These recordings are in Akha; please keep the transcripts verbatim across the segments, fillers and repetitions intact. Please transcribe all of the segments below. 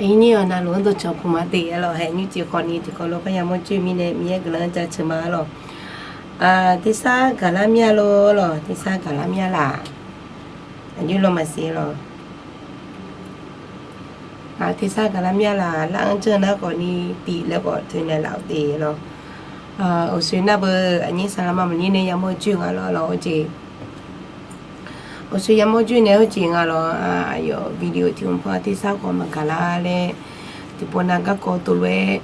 Nyiq nyir-awq navluf-anr dawqcawq puq ma de arlawq. Haeq nymrcif khawfni tiqkawv lof parya mawrjoer mirnae Miqyaer guiqlanq jaceuq ma arlawq. Tersar gaqlar mya lor arlawq, tersar gaqlar mya laq. Aqjox law maqsiq lawq. Tersar gaqlar mya laq, lar-anr janr nar khawfni tiq laer khawf toeqnaeq laf-euq de lawq. Uqshoe nar beu aqnyir saqlaqma maqnyir nae yamawr joer nga lawq lawq-eu jeq. Uqshoe yamawr joer nae-eu jeq nga lawq. Aqyawf video tiq mq par tersar khawf maqgaqlar laer tiqpov nav garkawv tov lof-aer,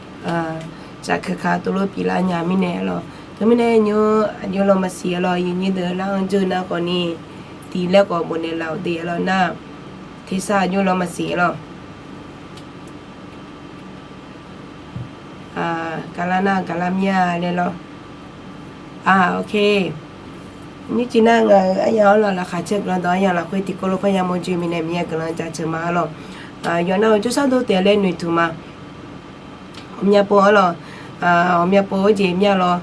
tsaf keuka tov lof pyeuflar nya mirnae arlawq. Teumirnae nymr aqjox law maqsiq arlawq, yawnyir deuq lar-anr janr nar khawfni tiq laer khawf bofnaeq laf-euq de arlawq nar, tersar aqjox law maqsiq arlawq. Gaqlar nar gaqlar mya laer lawr. Ok. Nymrcif nar ngaq-euq arya-anr lawq laqkhaq caer guiqlanq dawq arya lafkhoer tiqkawv lof parya mawrjoer mirnae Miqyaer guiqlanq jaceuq ma arlawq. Yawqnan-euq jawrshar dov taef laer noeqtmq ma. Ghawqmya pov arlawq. Ghawqmya pov-eu jeq mya lawr.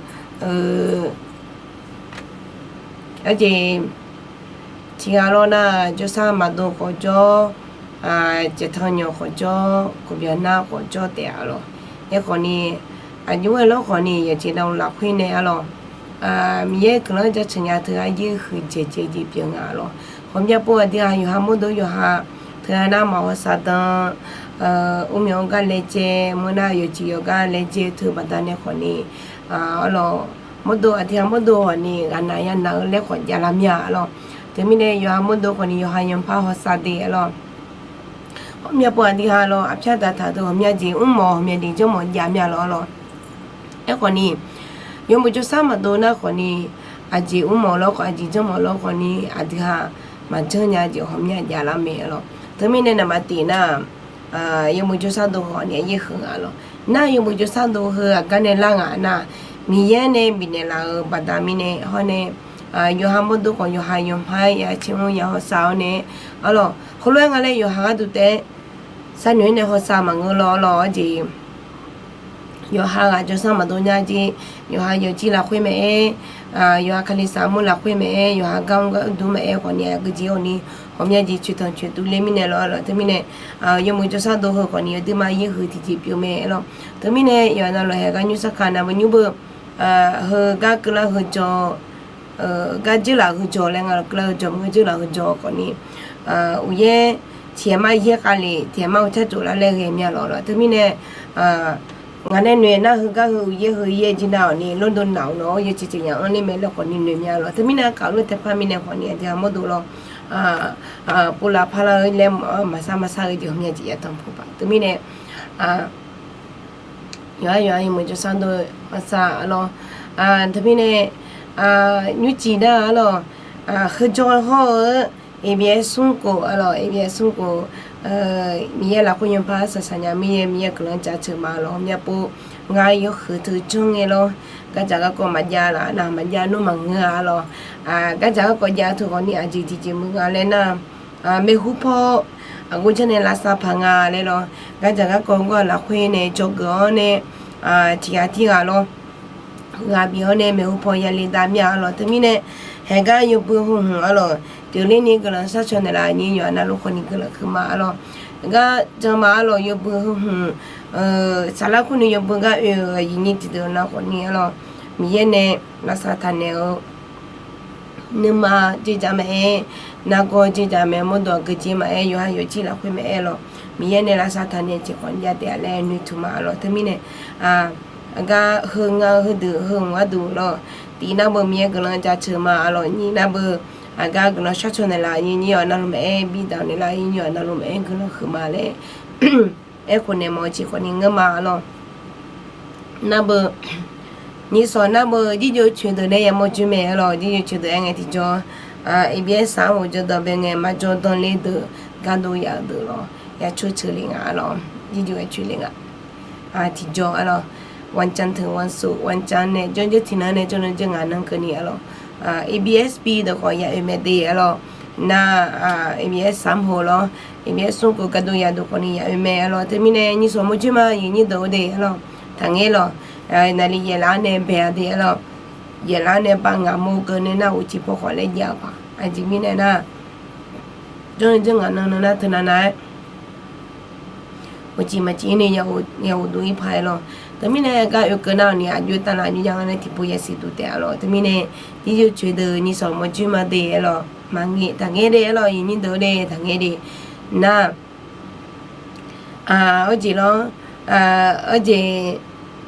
Arjeq tiqghaq lawr nar, jawrshar maqdov khawf jawr, caeqtanq nyawq khawf jawr, kawqbyaq nar khawf jawr taef-a lawq. Aerkhawfni, aqjox-aer lawr khawfni yawqjeq navluf lafkhoer nae arlawq, Miqyaer guiqlanq jaceuq nya teu aryaer huiqdzaeq dzaeq jeq pyeuf nga lawq. Ghawqmya pov aqdui-aq yawqha mawrdo yawqha teughaq nar maqhaw sar dan, urmyawf-eu gar laejae, meunar yawqjeq yawqgar laejae teu baqdanae khawfni, arlawq, mawrdo aqdui-aq mawrdo khawfni ghaqnaq yanaq-eu laer khawf javlar mya arlawq. Teumirnae yawqha mawrdo khawfni yawqha yanpar haw sar de arlawq. Ghawqmya pov aqdui-aq lawq, aqpyar daqtaq deuq ghawqmya jeq mrmawf ghawqmya jeq janrmawf jav mya lawq arlawq. Aerkhawfni, yawmuiq jawrshar maqdov nar khawfni, aqjeq mrmawf lawr khawf aqjeq janrmawf lawr khawfni aqdui-aq maqjanr nya jeq ghawqmya javlar mae arlawq. Teumirnae naqmaf tif nar, yawmuiq jawrshar dov khawfni aryaer huiq nga lawq. Nar yawmuiq jawrshar dov heu aqgar nae lar nga nar, Miqyaer nae bifnaeq laf-euq baqda mirnae hawr nae, yawqha mawrdo khawf yawqha yanpar ya caer mr ya haw sar-awr nae arlawq, heulof-aer nga laer yawqha gharduq taef-aer sharnoeq-aer nae haw sar maqngeur lawr arlawq. Arjeq yawqha ghaq jawrshar maqdov nya jeq, yawqha yawqjir lafkhoer maqaer, yawqha kalizaq mur lafkhoer maqaer, yawqha gar mr gar dur maqaer khawfni aqgeujeq awqni ghawqmya jeq coeqtanq coeqtuv ler mirnae lawr arlawq. Teumirnae yawmuiq jawrshar dov heu khawfni aqduimaf yaer huiq tiqjeq pyeuf mae arlawq. Teumirnae yawqha navluf haeq gar nymr sarkaq navmaqnymr beu, heugar keuvlar heu jawr, gar dzeurlaf heu jawr laer nga lawq, keuvlar heu jawr maqngeur dzeurlaf heu jawr khawfni, uqyaer tiqhaeq mar yaer khavlef tiqhaeq mar heu car tsoflar laer ghae mya lawq lawq. Teumirnae ngaq nae noeq nar heugar heu uqyaer heu yaer jir nar awqni lawrdov naq-awq nawq-awr yawciq ceuq yaq-anr ler mae laer khawfni noeq mya lawq. Teumirnae kavlof taeqpar mirnae khawfni aqdui-aq mawrdo lawr, povlav parlar-eu laer maqsar maqsar-eu jeq ghawqmya jeq yatanq puqpaq. Teumirnae yawqha yawqha yawmuiq jawrshar dov-eu maqsar arlawq. Teumirnae nymrcif nar arlawq, heu jawr hawr-eu, abs smr khof arlawq, abs smr khof, Miqyaer lafkhoer yanpar saqsaq nya mirnae Miqyaer guiqlanq jaceuq ma lawq. Ghawqmya pov ngar yawhuiq teu janr ngae lawr, gardzaq garkawv maqjav laf nar maqjav nmr maqngeur-a arlawq. Gardzaq garkawv jav teu khawfni aqjeq tiqjeq muiq nga laer nar, maeqhu paw aqghof janr nae lavsav paq nga laer lawr, gardzaq garkawv gawr-eu lafkhoer nae dzawgeuf-awr nae, tiqghaq tirghaq lawr, ghaq bif-awr nae maeqhu paw yale dav mir-a arlawq. Teumirnae haeqgar yawbui heu hmq arlawq, pyeufler ni guiqlanq sharcaw naeqlaf nyir yawqha navluf khawfni guiqlanq huiqma arlawq. Gar jan ma arlawq, yawbui heu hmq, saflar kur ni yawbui gar oe-euq aqyuif nyir tiqdeuq nav khawfni arlawq, Miqyaer nae lavsav taqnaeq-eu nuima dzerdzaq maqaer, nargawr dzerdzaq maqaer, mawrdo aqgeujeq maqaer, yawqha yawqjir lafkhoer maqaer lawq, Miqyaer nae lavsav taqnaeq tiqkawv jav taef-a laer noeqtmq ma arlawq. Teumirnae aqgar heu nga-eu heudeuq heu hmq gharduq lawq, tiq nar beu Miqyaer guiqlanq jaceuq ma arlawq, nyiq nar beu aqgar guiqlanq sharcaw naeqlaf nyir nyir-awq navluf maqaer, bidaq naeqlaf nyir nyir-awq navluf maqaer guiqlanq huiqma laer aerkhof naeq mawf-eu tiqkawv ni ngeur ma arlawq. Nar beu nyiq sawq nar beu jirjov coeqdeuq nae yamawr joer mae arlawq, jirjov coeqdeuq aer ngae tiqjawr, abs saq-anr ghofjawr dawq bae ngae maqjawr danr ler deuq, gardov yaf-eu deuq lawq, ya cor ceuq le nga arlawq, jirjov-aer coeq le nga. Tiqjawr arlawq, วันจันทร์ถึงวันศุกร์, วันจันทร์ nae janrjeur tiqnan nae janrnan jeur ngaq nan keuvni arlawq, abs deuq khawf ya oe mae de arlawq. Nar, abs saq-anr ho lawr, abs smr khof gardov yaf deuq khawfni ya oe mae arlawq. Teumirnae nyiq sawq mawr joer ma, aqyuif nyir deuq-eu de arlawq. Taqngaer lawq, naqli yaef laf-anr nae bae-a de arlawq. Yaef laf-anr nae bav ngaq mawr-eu keuv nae nar uqcif paw khawf laer jav-eu paq. Aqjeq mirnae nar, janrnan jeur ngaq nan nan nar teunav nav-aer Uqcif maqcif-ir ni yaghof duq-ir paq-aer lawr. Teumirnae gar oekeuv nar-awq ni aqjox tavlaf aqjox jav nga nae tiqpov yasiq duq taef-a lawr. Teumirnae jirjox coeq deuq nyiq sawq mawrjoer ma de-aer lawr. Maqngae taqngaer de-aer lawr, aqyuif nyir deuq de taqngaer de. Nar, arjeq lawr, arjeq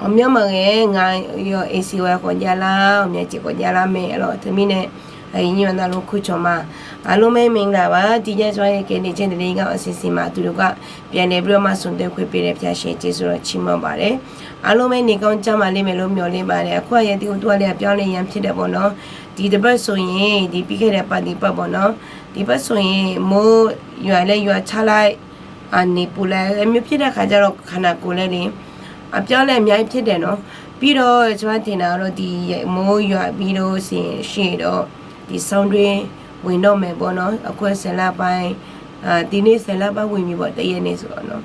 ghawqmyanr maqghae-aer nga yawf eqsiq ghae khawf javlar, ghawqmya jeq khawf javlar mae-aer lawr. Teumirnae aqyuif nyir-aq navluf kurcawq ma. Arlor mae maqngaq-a tiqjav tsawrhaq yaeqkhaeq ni caer deuq le gar-awr siqsiq ma tuqluq gar pyaeqnaeq bur-awr ma smq doe khoeq pyeuf nae pyaq shaeq jeqsur lawr ciqmanq baq laer. Arlor mae ni gar-anr jar ma le maeqlo myawq le baf nae aqkur aqya tiq ghov dur-a le aqbyanr le yamr pyaer daef bawq nawr. Tiq teqbaer soq-ir, tiq pirkhaer daef pav tiq pav bawq nawr. Tiq pav soq-ir mawr yawf-a laer yawf-a car lar-aer, aqniq pov laer aer myav pyaer daef khaq jar lawr kaq naq kov laer le. Aqbyanr laer myav-ir pyaer daef nawr. Birlawr tsawrhaq teq naq lawr tiq mawr yawf-a birlawr siq shir-eq dawr. Tiq sanr doer ghoeq nawr maeq bawq nawr aqkur-aer saeqlar bar-aer, tiq ner saeqlar bar ghoeq miq bawq taef yaer nae zeuq-awq nawr.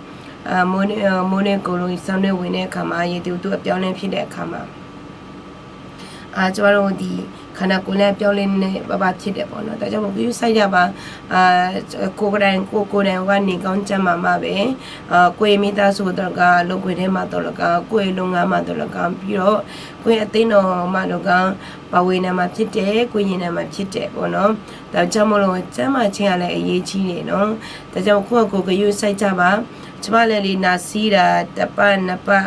Mawr nae kov lo sanr doer ghoeq nae kaq ma yaeq tiq ghov dur aqbyanr laer pyaer daef kaq ma. Tsawrhaq lawr tiq kaq naq kov laer aqbyanr laer nae bar bar pyaer daef bawq nawr. Taf jar mawr kov yur sar jar ba. Kov dae kov kov dae gar ni gar-anr jar ma ma bae. Kov-aer mirtav sawr dawq laf gar, lor ghoeq daer ma dawq laf gar, kov-aer lor ngar ma dawq laf gar birlawr. Kov-aer aqter nawq ma dawq gar, paq ghoeq nae ma pyaer daef, kov nyaeq nae ma pyaer daef bawq nawr. Taf jar mawr lawr jar ma caer-a laer aqyaer jir naeq nawr. Taf jar mawr kur-a kov kov yur sar jar ba. Tsawrhaq laer le naqsir daq taqpar naqpar,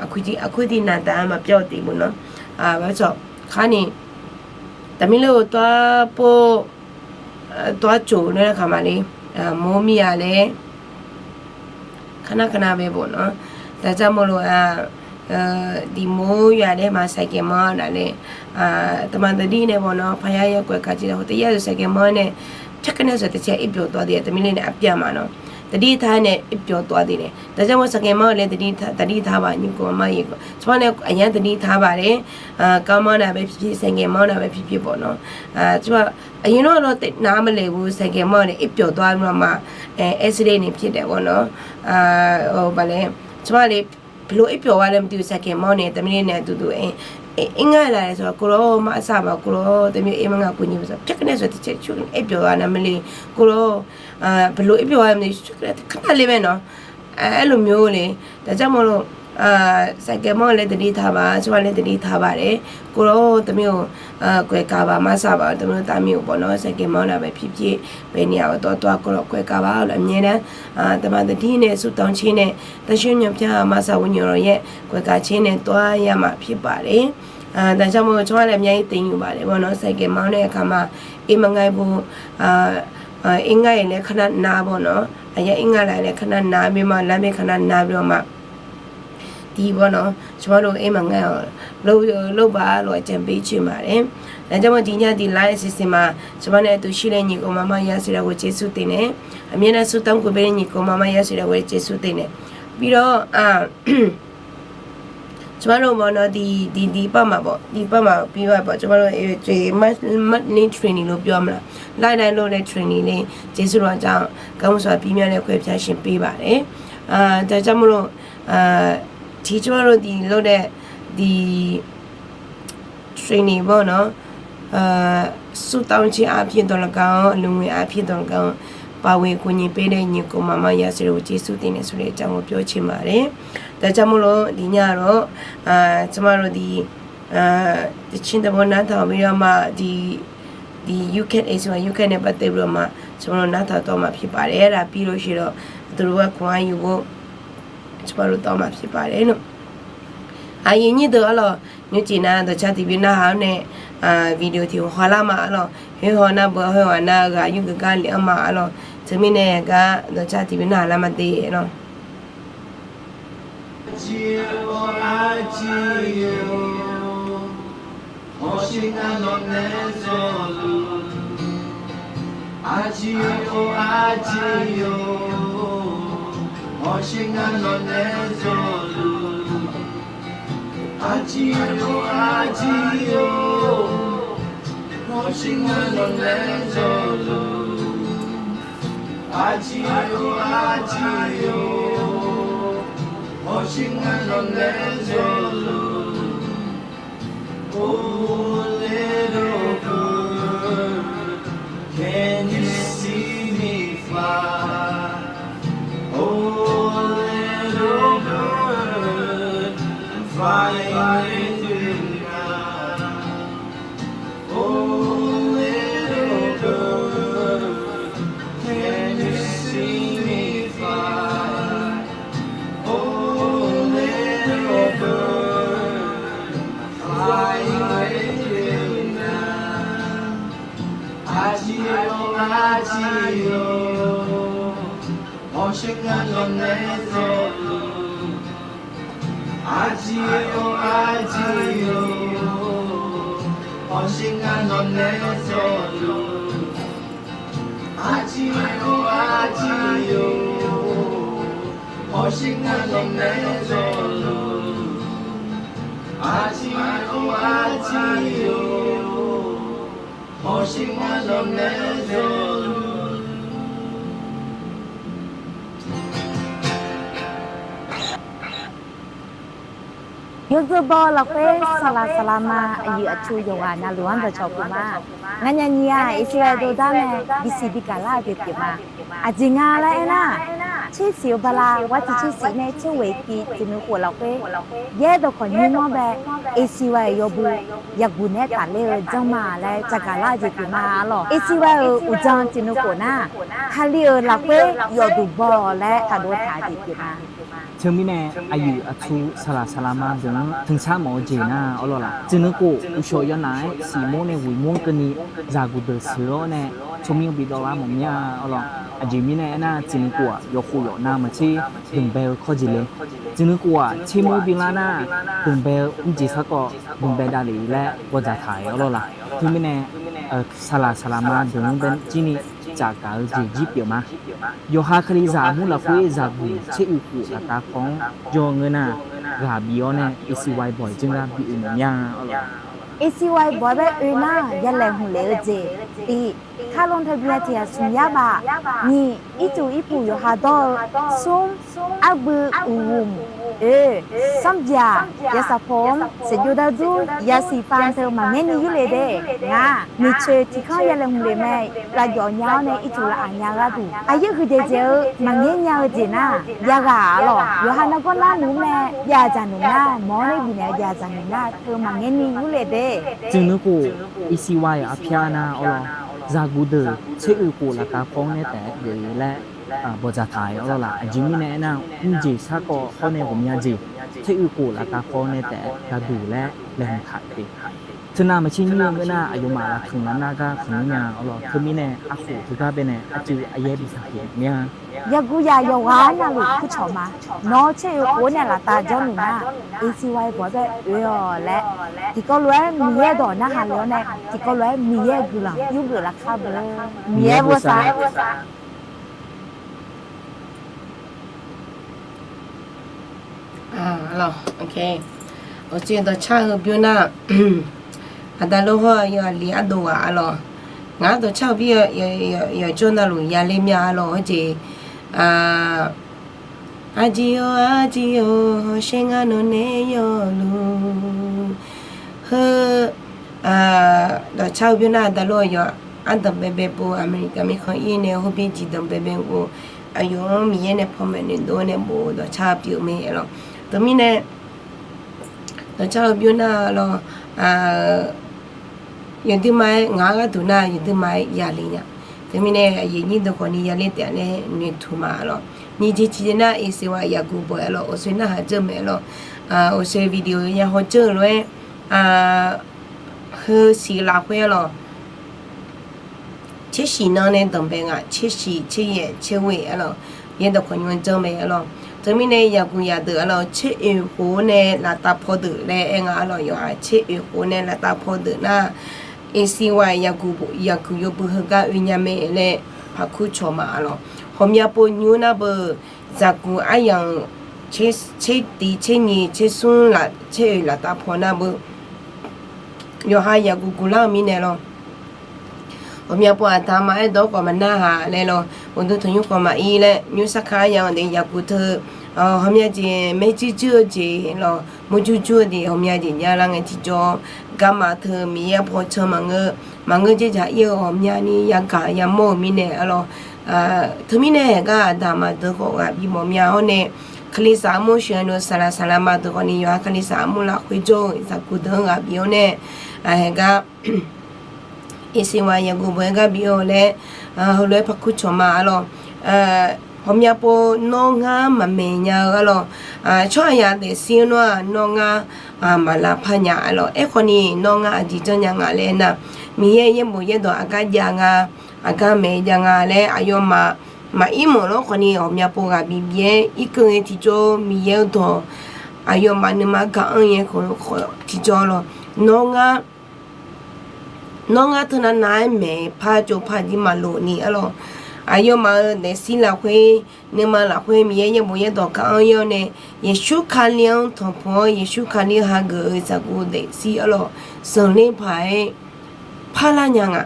aqkur tiq naq taf-a maqpyawr-eu tiq bawq nawr. Bar tsawq khar ni taqmir ler-eu tawr pov tawr coq nar kaq ma le. Mawr mir-a laer kar nar kar nar bae bawq nawr. Taf jar mawr lawr-a, tiq mawr yawf-a laer ma saqkaeq manr-a laer. Taqma taqdir nae bawq nawr paqya ya kawv-aer kaq jir nae hawtav yar-eu saqkaeq manr nae, pyaer kaer nae saq taef caer ir pyawq tawv de taqmir ler nae aqpyar ma nawr. Taqdir taq nae ir pyawq tawv de nae. Taf jar mawr saqkaeq manr-eu laer taqdir taq ba nyiq kov ma ma yaeq kov tsawrhaq nae aqyar taqdir taq ba laer. Kar manr nav bae pyaer pyaer saqkaeq manr nav bae pyaer pyaer bawq nawr. Tsawrhaq aqyar nawr lawr nav maqlaeq bu saqkaeq manr nae ir pyawq tawv-a ma. Accident ni pyaer daef bawq nawr. Baq laer tsawrhaq le peuqlof ir pyawq-a laer maqduq saqkaeq manr nae taqmir ler nae duqduq ir ngar laf-aer sawq kur lawr, marsar baq kur lawr, taqmir ir ma ngar kur nyiq baq sawq pyaer kaer nae saq taef caer cur ir pyawq-a navmaqle kur lawr. Peuqlof ir pyawq-a maqduq cur kaer nae taqkar nar le bae nawr. Aerluf myo le. Taf jar mawr lawr, saqkaeq manr laer taqdir taq ba, tsawrhaq laer taqdir taq ba laer kur lawr taqmir-eu, kawv-aer kaq ba marsar baq taqmir taqmir-euq bawq nawr saqkaeq manr nav bae pyaer pyaer bae ni-aq-euq tawv tawv-a kur lawr kawv-aer kaq ba laf myaer nar. Taqma taqdir nae surtanr caer nae, taqshir nymr pyar marsar ghov nymr lawr yaer kawv-aer kaq caer nae tawr-a yar ma pyaer baq le. Taf jar mawr-eu tsawrhaq laer myav ir taef nymr baq laer bawq nawr saqkaeq manr nae kaq ma. Ir ma ngar-aer bo, ir ngar-aer laer kar nar nav bawq nawr, aqyar ir ngar laf laer kar nar nav bae ma lar bae kar nar nav bae-awr ma. Tiq bawq nawr tsawrhaq lawr ir ma ngar-awq, lawr baq lawr aqjeq bae coeq ma laer. Taf jar mawr tiq nya tiq lar-aer siqsiq ma. Tsawrhaq nae tuq shir laer nyiq kov ma ma yasiq lafghof jeqsur teq nae, aqmyav nar surtanr kur bae nyiq kov ma ma yasiq lafghof jeqsur teq nae. Birlawr-a, tsawrhaq lawr bawq nawr tiq tiq tiq par ma bawq tiq par ma bi ba bawq tsawrhaq lawr, marketing training lor pyawr ma laf. Lar nar lor laer training le, jeqsur lawr jar-anr garmr sawq-a bi myav laer kawv-aer pyar shin pi baq laer. Taf jar mawr lawr, tiq tsawrhaq lawr tiq lor dae tiq training bawr nawr, surtanr caer arpyir dawq laf gar-anr, lmqghoe arpyir dawq laf gar-anr, paq ghoe kov nyiq paer nae nyiq kov ma ma yasiq lafghof jeqsur teq nae surle jar ghov pyawr caer ma laer. Taf jar mawr lawr tiq nya lawr, tsawrhaq lawr tiq taqcir taqbawr nartaq-awq bi-awr ma, tiq tiq yurkaer nae siqma yurkaer nae baqdeuv bi-awr ma, tsawrhaq lawr nartaq tawv ma pyeuf baq laer laf bi lor sheq lawr, aqduq lor gar kawq-anr yufghof tsawrhaq lawr tawv ma pyeuf baq laer lor. Aqyuif nyir deuq arlawq, nymrcif nar dawqcar tiqbymr narhaq-awr nae, video tiq ghaq haw lar ma arlawq, khoerhaw nar beu khoerghaq nar ghaq yurgeuf gar lef-anr ma arlawq, teumirnae gar dawqcar tiqbymr narhaq lar ma de lawr. Hawsher ngar lawq nae zawluf. Arjir-or, arjir-or, hawsher ngar lawq nae zawluf. Arjir-or, arjir-or, hawsher ngar lawq nae zawluf. Arjir-or, arjir-or, hawsher ngar lawq nae zawluf. Oh, little bird, can you see me fly? Oh, Fly away tonight. Oh, little bird, can you see me fly? Oh, little bird, fly away tonight. Aqjeq-or, aqjeq-or, hawsher nga nawq nae zawluf. Aqjeq-or, aqjeq-or, hawsher nga nawq nae zawluf. Aqjeq-or, aqjeq-or, hawsher nga nawq nae zawluf. Aqjeq-or, aqjeq-or, hawsher nga nawq nae zawluf. Yawzeu baw-eu lafkhoer saqlaq saqlaq ma, aqyuif aqtsu yawqghaq navluf-anr dawqcawq puq ma. Nganyaf nyiq-aq, Aqsiq Wai dovdar nae bisiq bigaq lar-eu jeq pyeuf ma. Aqjeq nga laer aernar, tser siq-eu bala war tiq tser siq nae tser ghoeq tiq tiq nuikhof lafkhoer, yaer dawqkawq nyir mawr bae, Aqsiq Wai-euq yawbui yaqguq nae tafler-eu janr ma laer caqgaq lar-eu jeq pyeuf ma arlawq. Aqsiq Wai-euq uqdzan tiq nuikhof nar, Kali-euq lafkhoer yawfduq baw-awq laer taqdov taq-eu jeq pyeuf ma. Teumirnae aqyuif aqtsu saqlaq saqlaq ma deuq-anr teusar mawf-eu jeq nar arlawq laf, tiq nuikhof uqshawq yawnaf-aer siqmawr nae ghoeq mawr keuvni zaqguq deuq sheuq-awr nae tsawrmyanr bidawv lar mawf mir-a arlawq. Aqjeq mirnae aernar, tiq nuikhof-aq yawqkhof yawf nar maqtser dmq bae-eu kawr jeq le. Tiq nuikhof-aq tser mur bilar nar, dmq bae-eu mrjeq sarkawv dmq bae davlef laer bawdzaq taq-euq arlawq laf. Teumirnae saqlaq saqlaq ma deuq-anr bae jirni caqgaq-eu jeq jir pyeuf ma. Yawqha Kalizaq aqmur lafkhoer zaqguq tser oeq khof laftav paw-anr jawr-eu ngeur nar, ghaq bif-awr nae Aqsiq Wai bawq-iq janr gar bi oe mawf mir-a arlawq. Aqsiq Wai bawq-aer bae oe nar, ya laeqhmq lef-eu jeq tiq, ค่าลงทะเบียน tiq yaq smq yar baf, nyiq, ircuf irpuq yawqha dawr-eu, smr, arbui uqghumq, oe, sanrbyaq, yasaqpaw-anr saeqjov dardur yasiq fa teu maqngaer ni yurlef de. Ngaq-aq, miqcoeq tiq kanr ya laeqhmq lef mae, lavjawf nya-awr nae ircuf lavaq nya gharduq, aqyaer huiqdzaeq dzaeq-eu maqngaer nya-eu jeq nar, yaghaq arlawq. Yawqha nargawr narluf-anr mae, jav dzaq nmq nar, mawq-anr nae bifnaeq-eu jav dzaq nmq nar teu maqngaer ni yurlef de. Tiq nuikhof Aqsiq Wai-euq arpyar nar arlawq, zaqguq deuq tser oeq khof laftav paw-anr nae taef-aer geuf-eu laer bawdzaq taq-euq arlawq laf. Aqjeq mirnae aernar, mrjeq sarkawv hawr nae ghawqmya jeq tser oeq khof laftav paw nae taef-aer gharduq laer laeqhmq taq-euq de. Teunav maqtser nyir-eu ngeur nar, aqyawfmaf laftanq lar nar gar khanqnymr nya arlawq. Teumirnae arkhof teugar baenae arcuiv aryaer bi taqhuiq mir-a. Yaqguq yaq yawqghaq-anr navluf kurcawq ma. Nawq-eu tser oeq khof-anr nae laftav jawrluf nar, Aqsiq Wai bawq-aer bae oe-awq laer, tiqkawv lof-aer Miqyaer dawq narhaq lef-awr nae, tiqkawv lof-aer Miqyaer-euq guiqlanq yurgeuf lafkar beu. Miqyaer bosav. Awqshoe dawqcar-eu bymr nar, aqda lor hawr-eu yawqha li ardov ghaq arlawq. Ngaq-anr dawqcar-eu bymr yawqjawr navluf yaler mya arlawq. Hawjeq, aqjeq-or aqjeq-or, hawsher ngar nawq nae yawluf. Heu, dawqcar-eu bymr nar aqda lor-eu yawqha ardanq baebae pov, Aqmeqliqkaq mirkhanq-ir nae hawbir jeq danqbae bae-eu pov, aqyawf-anr Miqyaer nae panmaeq noeqdov nae bof-eu dawqcar pyeuf mae arlawq. Teumirnae dawqcar-eu bymr nar lawr, yawduirma-aer ngaq-anr gharduq nar yawduirma-aer yale nya. Teumirnae aqyuif nyir dawqkawq ni yaler taef-a nae noeqtmq ma arlawq. Nyiq jeq ciq jeq nar Aqsiq Wai yaqguq bawq-aer lawr, awqshoe narhaq dzeur mae arlawq. Awqshoe video ya haw dzeur-eu lof-aer, heu siq lafkhoer arlawq. Tser siq nan nae danqbae nga, tser siq tser yaeq tser ghoeq arlawq. Yaer dawqkawq nymr janr mae arlawq. Teumirnae yaqguq yaq deuq arlawq, tser oeq khof nae laftav paw deuq laer aer nga arlawq. Yawqha tser oeq khof nae laftav paw deuq nar, Aqsiq Wai yaqguq yawbui heugar oe nya mae laer paq kur cawq ma arlawq. Ghawqmya pov nymr nar beu, zaqguq aryamq tser tiq tser nyiq tser smr laf tser oeq laftav paw nar beu, yawqha yaqguq guq lar-eu mirnae lawr. Ghawqmya pov aqda ma aerdawq-awr khawf maqnar haq laer lawr, uqduq tanqnymr khawf maqir laer, nymr sarkar aryamq de yaqguq teu, ghawqmya jeq maerjuir juir-eu jeq lawr, murjur jur-eu jeq ghawqmya jeq javlar ngae tiqjawr, garma teu Miqyaer paw can maqngeur, maqngeur dzerdzaq ir-eu ghawqmyani yagaq yamawr-euq mirnae arlawq. Teumirnae haeq gar aqda ma deuq khawf ghaq bimawf mya-awr nae, Kalizaq armur sheuq-eu saqlaq saqlaq ma deuq khawfni yawqha Kalizaq armur lafkhoer jawr-eu zaqguq deuq-anr ghaq bif-awr nae, haegar Eqsiwa Yaguv bawq-aer gar bif-awr laer, heulof-aer par kur cawq ma arlawq. Ghawqmya pov nawr ngar maqmaeq nya-eu arlawq. Tsawrhaqzaq daefzir-anr nawr-aq nawr ngar maqlavpar nya arlawq. Aerkhawfni nawr ngar aqjeq janrnya nga laer nar, Miqyaer yaerbof yaerdawq aqgar jav nga, aqgar maeq jav nga laer aqyawfmaf maqir mawf lawr khawfni ghawqmya pov ghaq bif bif-aer irkeuv ngae tiqjawr Miqyaer-eu dawq aqyawfmaf nuima gaq-anr ngae khawf tiqjawr lawq. Nawr ngar nawr ngar teunav nav-aer maeqpar tsovpar jir maqloq ni arlawq. Aqyawfmaf-euq daefzir lafkhoer, nuima lafkhoer Miqyaer yaerbof yaerdawq gaq-anr ir-awr nae, Yeqsur Kali-anr tanqpuq-awr Yeqsur Kali hageuf-eu zaqguq daefzir arlawq, zanqler paq-aer parlar nya nga.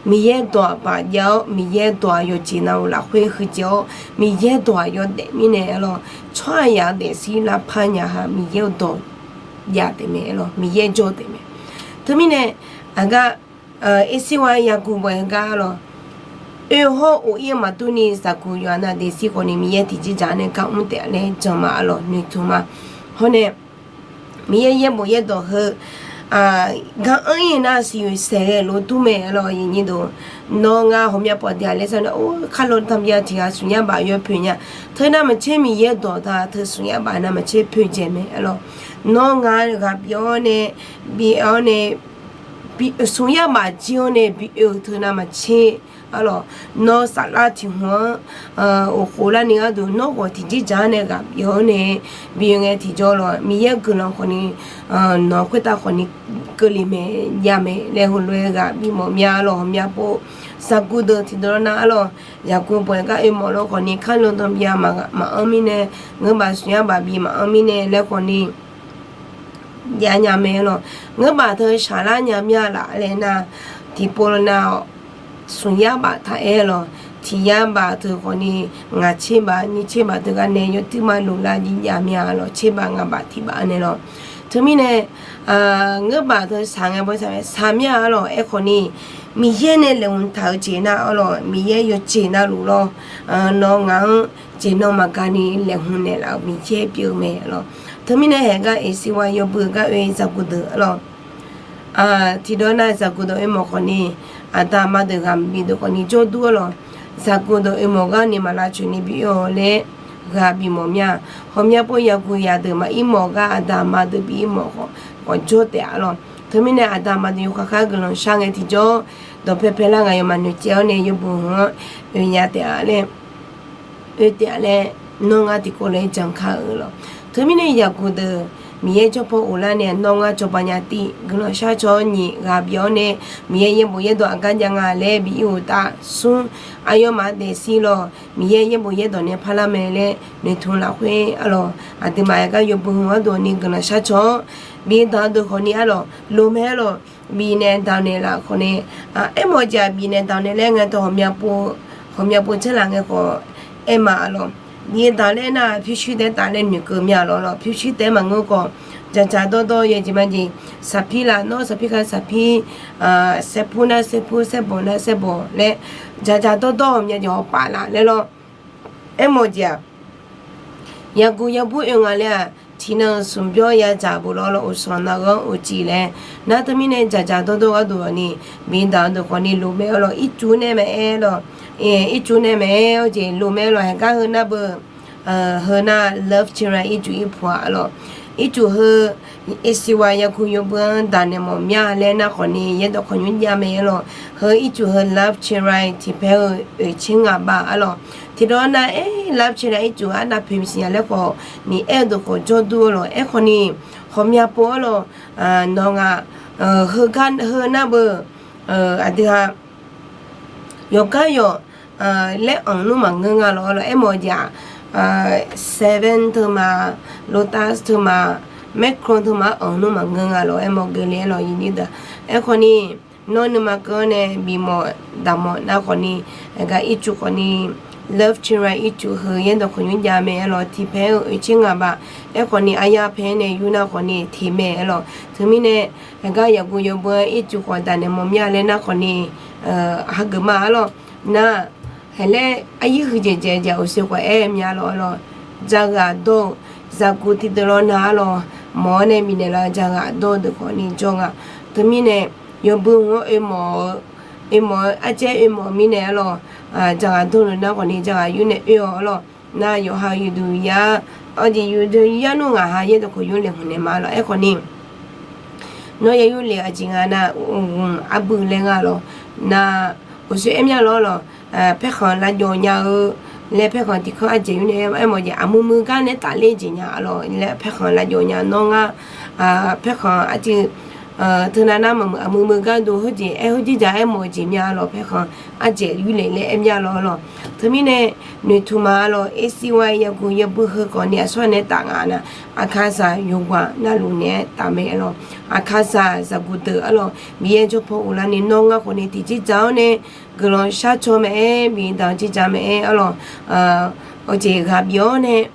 Miqyaer dawq-aq baq jav-awr Miqyaer dawq-aq yawqjeq navluf lafkhoer huiqdzaeq-awr Miqyaer dawq-aq yawdaef mirnae arlawq, tsawrhaqzaq-eu daefzir lavpar nya ha Miqyaer-eu dawq jav taef mae arlawq, Miqyaer jawr taef mae. Teumirnae aqgar Eqsiwa Yaguv bawq-aer gar arlawq, oe hawr of ir-eu maqdur ni zaqguq yawqha nav daefzir khawfni Miqyaer tiqjeq dzaq nae gar mr taef laer jan ma arlawq, noeqtmq ma. Hawr nae Miqyaer yaerbof yaerdawq heu gar anr ir nar siqyoeq saeq ghae lof dur mae arlawq. Nawr ngar ghawqmya pov daq laer sar nae or kar lo tanqbya tiq ghaq smq yar baf yawpoeq nya. Teu navmaqtser Miqyaer dawq taq teu smq yar baf navmaqtser poeqdzaeq mae arlawq. Nawr ngar ghaq bif-awr nae, bif-awr nae, smq yar baf jir-awr nae bi oe-eu teu navmaqtser arlawq, nawr saflar tiq hmq-anr of khof larni gharduq nawr ghawq tiqjeq dzaq-anr nae ghaq bif-awr nae bi oe ngae tiqjawr lawq. Miqyaer guiqlanq khawfni nawq-eu khoertav khawfni keuvle mae, jav mae laer heulof-aer ghaq bif mawf mya arlawq. Ghawqmya pov zaqguq deuq tiqdawq nar arlawq, Yaguv bawq-aer gar oe mawf lawr khawfni kar lo tanqbya maqanr mirnae, ngeur baf smq yar baf bif maqanr mirnae laer khawfni jav nya mae arlawq. Ngeur baf teu shaqlar nya mya laf laer nar, tiqpov nar smq yar baf taq aer lawq. Tiq yar baf teu khawfni ngaq tser baf nyiq tser baf teu gar nae yawtuir ma loq lar jir jav mya lawq. Tser baf ngaq baf tiq baf nae lawq. Teumirnae ngeur baf teu shaq ngae bawsaq mae shaq mya arlawq. Aerkhawfni Miqyaer nae laeqhmq taq-eu jeq nar arlawq, Miqyaer yawjeq navluf lawr, nawr ngaq-anr jeq nan maqgaq ni laeqhmq naeqlaf-euq Miqyaer pyeuf-eu mae arlawq. Teumirnae haeq gar Eqsiwa yawbui gar oe zaqguq deuq arlawq, tiqdawq nar zaqguq deuq oe mawf khawfni aqda aqma deuq ghaq bif deuq khawfni jawrdur arlawq. Zaqguq deuq oe mawf gar ni maq lavcoeq ni bi oe-awq laer ghaq bif mawf mya. Ghawqmya pov yaqguq yaq deuq maqir mawf gar aqda aqma deuq bi ir mawf khawf, khawf jawr taef arlawq. Teumirnae aqda aqma deuq yawkhav khar guiqlanq shar ngae tiqjawr, dawqpae pae lar ngaq yawmaf noeqtsaev-awr nae yawbui hmq-anr oe nya taef-a laer oe taef-a laer, nawr ngar tiqkawv lof-aer jan kar-eu lawq. Teumirnae yaqguq deuq Miqyaer jawr paw of lar nae nawr ngar cawba nya tiv guiqlanq shar caw-awr nyiq ghaq bif-awr nae, Miqyaer yaerbof yaerdawq aqgar jav nga laer bi ir-euq tav smr, aqyawfmaf daefzir lawq, Miqyaer yaerbof yaerdawq nae parlar mae laer noeqtmq lafkhoer arlawq, aqduimaf yaqgar yawbui hmq gharduq ni guiqlanq shar caw-awr bi danq-eu deuq khawfni arlawq, lomae arlawq, bifnaeq danqnaeq laf khawfni, aermawf-eu jeq-aq bifnaeq danqnaeq laer ngae tawq ghawqmya pov tsaerlaf ngae khawf aer ma arlawq. Bif danq laer nar pyurshuir taef-aer taf laer noeqkeuv mya lawq lawq. Pyurshuir taef-aer maqngeur khawf, dzaqdzaq dawrdawr yaeq jeq ma jeq, saqpir laf nawr saqpir khav saqpir, saerpur nar saerpur, saerbawq nar saerbawq laer, dzaqdzaq dawrdawr-eu myav jeq hawpaf laf laer lawr. Aermawf-eu jeq-aq, yaqguq yabur oe nga laer-aq, tiqnan-euq smq byawr yadzaq bof lawr lawr, uqsanq nar ghanr uqcif laer nar teumirnae dzaqdzaq dawrdawr gharduq ni, bi danq-eu deuq khawfni lomae arlawq. Ircuf nae maqaer lawq, ircuf nae maqaer-awr jeq lomae arlawq. Haeqgar heu nar beu, heu nar Love Chirai ircuf irpuq-a arlawq. Ircuf heu Eqsiwa yaqguq yawbui-anr danqnaeq mawf mya laer nar khawfni yaerdawq khawqnymr jav mae arlawq. Heu ircuf heu Love Chirai tiqpaer-eu oeqtser ngaq bav arlawq. Tiqdawq nar aer Love Chirai ircuf arnav poeq maqsiq nya laer khawf ni aer-eu deuq khawf jawrdur arlawq. Aerkhawfni ghawqmya pov arlawq, nawq ngaq, heugar heu nar beu, aqdui ha yawqgar yawq laer anq nmr maqngeur nga lawq arlawq. Aermawf-eu jeq-aq, Seven teu ma, Lotus teu ma, Macron teu ma-anr anq nmr maqngeur nga lawq. Aermawf geuf le arlawq, yinir deuq. Aerkhawfni nawr nuima keuv-anr nae bifmawf daqmawf nar khawfni, aqgar ircuf khawfni Love Chirai ircuf heu yaerdawq khawqnymr jav mae arlawq. Tiqpaer-eu oeqtser ngaq bav. Aerkhawfni aryar paer nae yur nar khawfni teq mae arlawq. Teumirnae aqgar yaqguq yawbui-anr ircuf khawf danqnaeq mawf mya laer nar khawfni, hageuf ma arlawq. Nar, haeq laer aryir huiqdzaeq dzaeq jeq uqshoe khawf aer mya lawq arlawq. Jaghaq dawr-eu zaqguq tiqdeuq lawr nar arlawq, mawq-awr nae bifnaeq laf-eu jaghaq dawr-eu deuq khawfni jawr nga. Teumirnae yawbui hmq-anr oe mawf-eu, oe mawf-eu ardzaer oe mawf-eu mirnae arlawq, jaghaq dawr-eu nar khawfni jaghaq yur nae oe-awq arlawq. Nar yawqha yawduq yar, arjeq yawduq yar nmr ngaq ha yaerdawq khawf yur le hmq naeq ma arlawq. Aerkhawfni nawr ya yur le-eu aqjeq nga nar, hmq arbui laer nga lawq. Nar uqshoe aer mya lawr lawq, paerkhanq lavjawv nya-eu laer paerkhanq tiqkanr ardzaeq yur nae aermawf jeq aqmui mui gar nae tafler jeq nya arlawq laer paerkhanq lavjawv nya nawr ngar, paerkhanq arciv teunav nar maqmuiq aqmui mui gar dov heujeq aer heujeq jaq aermawf-eu jeq mya lawq. Paerkhanq ardzaeq yur le laer aer mya lawr lawq. Teumirnae noeqtmq ma arlawq, A C Y yaguq yawbui heu khawfni aqsur nae taf nga nar, aqkaqzaq yawqghaq navluf naeq-aer taf mae arlawq. Aqkaqzaq zaqguq deuq arlawq, Miqyaer jawr paw uvlar ni nawr ngar khawfni tiqjeq dzaq-awr nae guiqlanq shar caw mae-aer, bidaq-eu jeq dzaq mae-aer arlawq. Awqjeq ghaq bif-awr nae,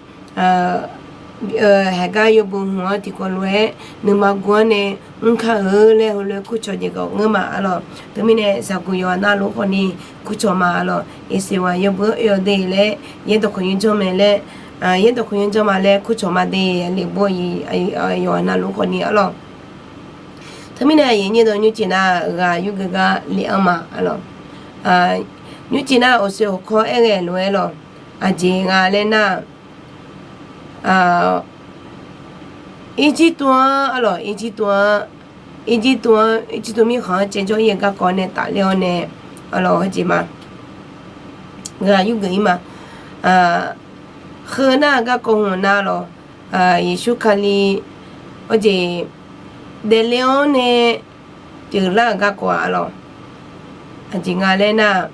haeqgar yawbui hmq-anr tiqkawv lof-aer nuima guv-anr nae mr kar-eu laer heulof-aer kurcawq jeq gawq ngeur ma arlawq. Teumirnae zaqguq yawqha navluf khawfni kurcawq ma arlawq. A C Y yawbui-anr oe-awq de laer yaerdawq khawf yur janr mae laer, yaerdawq khawf yur janr ma laer kurcawq ma de. Aqli bor-iq yawqha navluf khawfni arlawq. Teumirnae aqyuif nyir deuq nymrcif nar ghaq yurgeuf gar le-anr ma arlawq. Nymrcif nar awqsoeq hawqkawr aer ghae lof-aer lawq. Aqjeq nga laer nar, Irjirtuv-anr arlawq, Irjirtuv-anr, Irjirtuv-anr, Irjirtuv mirkhanq-anr caevjawr ir-eu garkawv nae tafler-awr nae arlawq, heujeq ma, ghaq yurgeuf ir ma. Heu nar garkawv hmq nar lawq, Yeqsur Kali, heujeq daefle-awr nae pyeuflar-euq garkawv-aq arlawq. Aqjeq nga laer nar,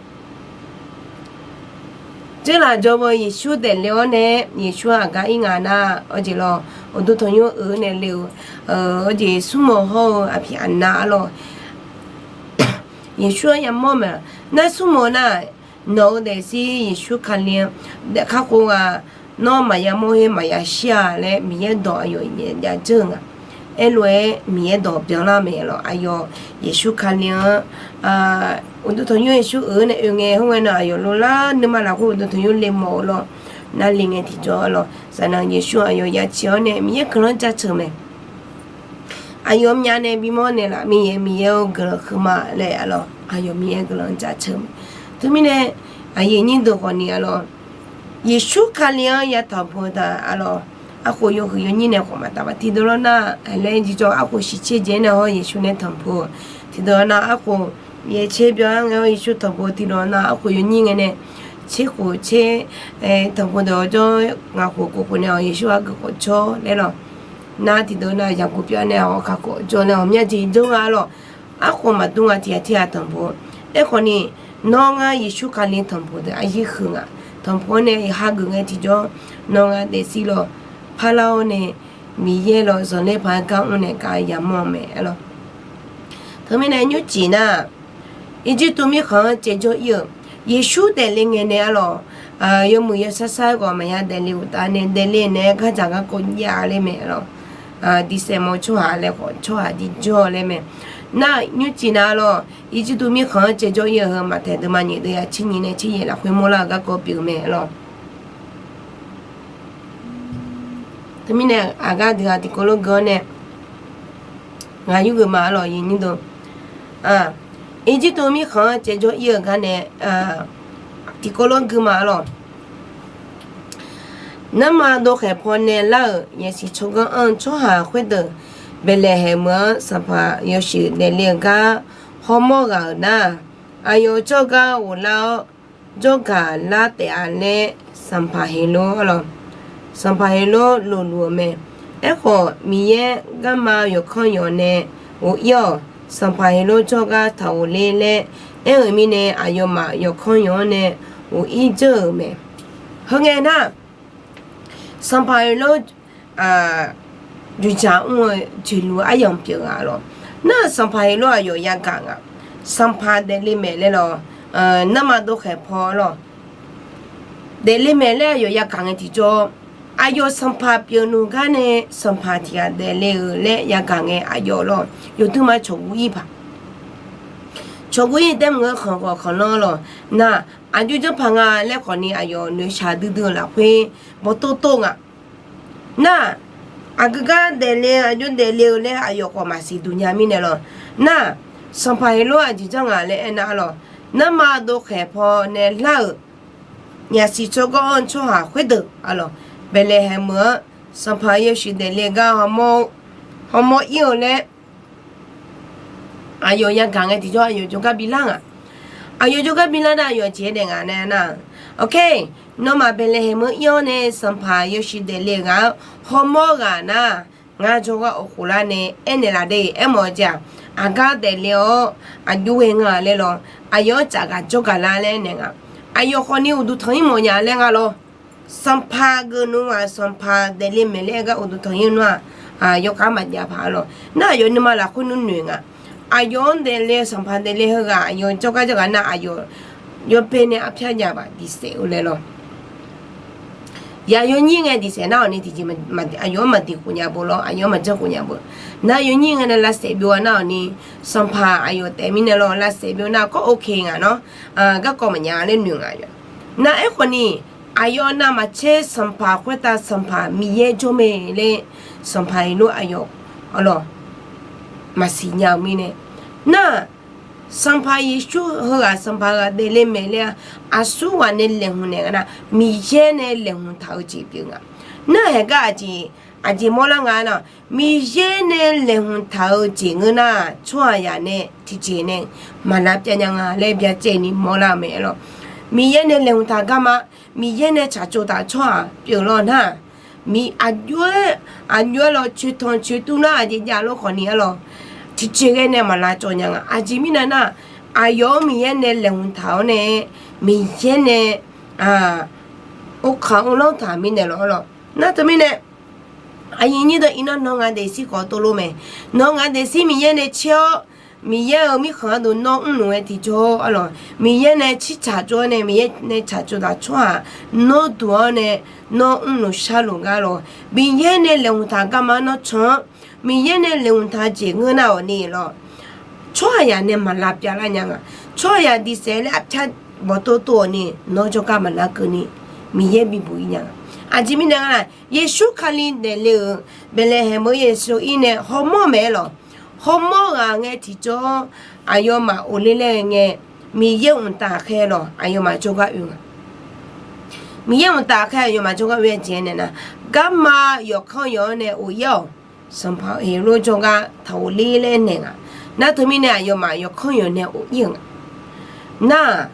dzeurlaf jawr-eu Yeqsur daefle-awr nae, Yeqsur aqgar ir nga nar, heujeq lawq, uqduq tanqnymr-anr oe-eu nae le-euq, heujeq smrmawq hawr-eu aqpiq aqnav arlawq. Yeqsur-anr yamawr mae, nar smrmawq nar, nawq-eu daefzir Yeqsur Kali-anr, daef kakhof ghaq, nawr maqya mawr her maqya shir-a laer Miqyaer dawq aqyawf yadzeur-eu nga. Aerlof-aer Miqyaer dawq byanlar mae lawq. Aqyawf Yeqsur Kali-anr, uqduq tanqnymr Yeqsur oe-eu nae oe ngae, khoerngae nan aqyawf loflar nuima lafkhoer uqduq tanqnymr le mawf-eu lawq. Nar le ngae tiqjawr lawq, saqnaq Yeqsur aqyawf ya ciq-awr nae Miqyaer guiqlanq jaceuq mae. Aqyawf myav nae bimawr naeqlaf Miqyaer, Miqyaer-or guiqlanq huiqma laer arlawq, aqyawf Miqyaer guiqlanq jaceuq mae. Teumirnae aqyuif nyir deuq khawfni arlawq, Yeqsur Kali-anr ya tanqpuq-eu taq arlawq, arkhof yawhuiq yawnyir nae khawf maqtaf ba tiqdeuq lawr nar, laer jirjawr arkhof shiqtser jeq nae hawr Yeqsur nae tanqpuq-eu tiqdeuq lawr nar, arkhof yaer tser byan-aer ngae hawr Yeqsur tanqpuq-eu tiqdeuq lawr nar, arkhof yawnyir ngae nae tser khof tser tanqpuq deuq-awr jawr, ngaq khof kof khof nae-awq Yeqsur argeu khawf jawr laer lawq. Nar tiqdeuq nar yaqguq pyar nae-awq kaq khawf jawr laer-awq, myav jeq jawr nga arlawq. Arkhof maqdur nga tiq ghaq tiq ghaq tanqpuq. Aerkhawfni nawr ngar Yeqsur Kali tanqpuq deuq aryir huiq nga. Tanqpuq-anr nae hageuf ngae tiqjawr, nawr ngar daefzir lawq, parlar-awr nae Miqyaer lawq zanqler paq-aer gar mr nae gar yamawr-eu mae arlawq. Teumirnae nymrcif nar, Irjirtuv mirkhanq-anr caevjawr ir-euq Yeqsur daefle ngae nae arlawq, yawmuiq yawsar sar-aer khawf maqya daefle uqtaf nae daefle naeq-aer gardzaq garkawv jav laer mae arlawq. Diqsaef mawf tsawrhaq laer khawf tsawrhaq jirjawr laer mae. Nar nymrcif nar arlawq, Irjirtuv mirkhanq-anr caevjawr ir-eu heu Maqtaeq deuvma nyiq deuv ya tser nyiq nae tser yaeq lafkhoer mawrlar-eu garkawv pyeuf-eu mae arlawq. Teumirnae aqgar deuq-aq tiqkawv lof gui-awr nae ngaq yurgeuf ma arlawq, yawnyir deuq. Irjirtuv mirkhanq-anr caevjawr ir-eu gar nae tiqkawv lof gui ma arlawq. Nanrma dov khaeq paw nae lar-euq yasiq tsawrganr anr-eu tsawrhaq khoerdeuq, Baeqlaeqhaeq meuq-anr sanqpaq yawshuif daefle-eu gar hawmawr ghaq-euq nar, aqyawf jawrgar ghoflar-awr jawrgaq lar taef-a laer, sanqpaq Heqlor arlawq, sanqpaq Heqlor lofluf-euq mae. Aerkhawf, Miqyaer garma yawqkanr yawq nae ghof-ir-awq. Sanqpaq Heqlor jawrgar taq ghofler laer aer-euq mirnae, aqyawfmaf yawqkanr yawq-anr nae ghof-ir dzeur-euq mae. Heu ngae nar, sanqpaq Heqlor joeqjaq mr-eu jeqluf aryamq pyeuf nga lawq. Nar-euq sanqpaq Heqlor aqyawf yagaq nga. Sanqpaq daefle maeq laer lawq, nanrma dov khaeq paw lawq, daefle maeq laer aqyawf yagaq ngae tiqjawr, aqyawf sanqpaq pyeuf nmr gar nae sanqpaq tiq ghaq daefle-euq laer yagaq ngae aqyawf lawq, yawduima cawq guv ir paq. Cawqguv-ir taef mr-eu khanq khawf khanqlanr lawq. Nar, aqjox janrpaq nga laer khawfni aqyawf noeqshaq duidui-eu lafkhoer bawqtov tov nga. Nar, aqgeu gar daefle-eu aqjox daefle-eu laer aqyawf khawf maqsiq duq nya mirnae lawq. Nar, Sanqpaq Heqlor aqjeq janr nga laer aernar lawq. Nanrma dov khaeq paw nae lar-euq nyasiq tsawrganr-anr tsawrhaq khoerdeuq arlawq, Baeqlaeqhaeq meuq-anr Sanqpaq yawshuif daefle gar hawmawr, hawmawr ir-eu laer aqyawf yagaq ngae tiqjawr aqyawf jawrgar bilar nga. Aqyawf jawrgar bilar nar aqyawf jeq-aer daef nga nae nar, ok, nawmaf Baeqlaeqhaeq meuq-anr ir-awr nae Sanqpaq yawshuif daefle-eu ghaq-anr hawmawr ghaq nar, ngar jawrgar of khoflar nae aernaeq laf de. Aermawf-eu jeq-aq, aqgar daefle-awr aqjox ghae nga laer lawq. Aqyawf-anr tsaf ghaq jawrgaq lar laer naeq nga. Aqyawf khawfni uqduq tanq-ir mawfnya laer nga lawq. Sanqpaq geufnmr-aq, Sanqpaq daefle maeq laer aer gar uqduq tanq-ir nar-aq, yawkhav maqjav paq arlawq. Nar aqyawf nuima lafkhoer nmr noeq nga. Aqyawf-anr daefle-eu Sanqpaq daefle heughaq aqyawf jawrgar jawrgaq nar aqyawf yawbae nae arpyar jav baf diqsaef-eu laer lawq. Yaq yawnyir ngae diqsaef nar-awq ni tiqjeq aqyawf-anr maqdiq khof nya beu lawr, aqyawf-anr maqjanr khof nya beu. Nar yawnyir ngae nae lavsaef byov-a nar-awq ni, Sanqpaq aqyawf taef mirnae lawr lavsaef byov nar kawr ok nga nawr, garkawv maqnya laer noeq nga yawq. Nar aerkhawf ni, aqyawf navmaqtser Sanqpaq khoertav Sanqpaq Miqyaer jawr mae laer, Sanqpaq Heqlor aqyawf arlawq maqsiq nya-eu mirnae. Nar, Sanqpaq Yeqsur heughaq Sanqpaq ghaq daefle maeq laer-a, aqsurghaq nae laeqhmq naeq nga nar, Miqyaer nae laeqhmq taq-eu jeq pyeuf nga. Nar haeq gar aqjeq, aqjeq mawrlar nga nar, Miqyaer nae laeqhmq taq-eu jeq ngeur nar, tsawrhaqzaq nae tiqjeq nae maqlavpyav nya nga laer byacaevni mawrlar-eu mae arlawq. Miqyaer nae laeqhmq taq garma, Miqyaer nae tsaqtsov taq tsawrhaq pyeuf lawr nar, aqjox-aer, aqjox-aer lawq coeqtanq coeqtuv nar aqjeq jav lawr khawfni arlawq, tiqjeq ghae nae maqlavcawv nya nga. Aqjeq mirnae nar, aqyawf-anr Miqyaer nae laeqhmq taq-awr nae, Miqyaer nae orkaq uvlanr taq mirnae lawq arlawq. Nar teumirnae, aqyuif nyir deuq iqnan nawr ngaq daefzir khawf tov lor mae. Nawr ngaq daefzir Miqyaer nae caer-awr, Miqyaer-euq mirkhanq ardov nawr mrluf-aer tiqjawr arlawq, Miqyaer nae tsirtsaq tsov-awr nae, Miqyaer nae tsaqtsov taq tsawrhaq nawr duq-awr nae, nawr mrluf sharluf gar lawq. Miqyaer nae laeqhmq taq garma nawr can-anr, Miqyaer nae laeqhmq taq jeq ngeur nar-awq ni lawq, tsawrhaqzaq nae maqlavpyav lar nya nga. Tsawrhaqzaq diqsaef laer arpyar bawqtov tov-awq ni, nawr jawrgar maqlar keuvni, Miqyaer bibuq-ir nya nga. Aqjeq mirnae nga nar, Yeqsur Kali daefle-euq Baeqlaeqhaeq meuq-anr Yeqsur ir nae hawmawr maeq-aer lawq. Hawmawr ghaq ngae tiqjawr aqyawfmaf of ler laer ngae, Miqyaer mqtav khaer lawq aqyawfmaf jawrgar oe nga. Miqyaer mqtav khaer aqyawfmaf jawrgar oe-a jeq naeq nar, garma yawqkanr yawq-anr nae of ir-awq. Sanqpaq Heqlor jawrgar taq of ler laer naeq nga. Nar teumirnae aqyawfmaf yawqkanr yawq nae of ir-eu nga. Nar,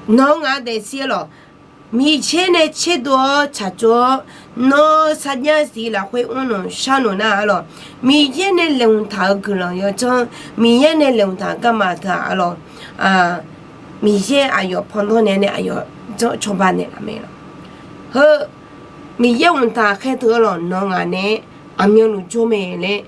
nawr ngaq daefzir lawq, Miqyaer nae tserdov-awr tsaqtsov-awr, nawr sarjax siq lafkhoer mrluf sharluf nar arlawq, Miqyaer nae laeqhmq taq-eu guiqlanq yawdzanr, Miqyaer nae laeqhmq taq-eu garma teu-aq arlawq, Miqyaer aqyawf pandanr naeq nae aqyawf janr cawba naeqlaf mae lawq. Heu, Miqyaer mqtav khaer teu arlawq nawr ngaq nae aqmyanluf jawr mae laer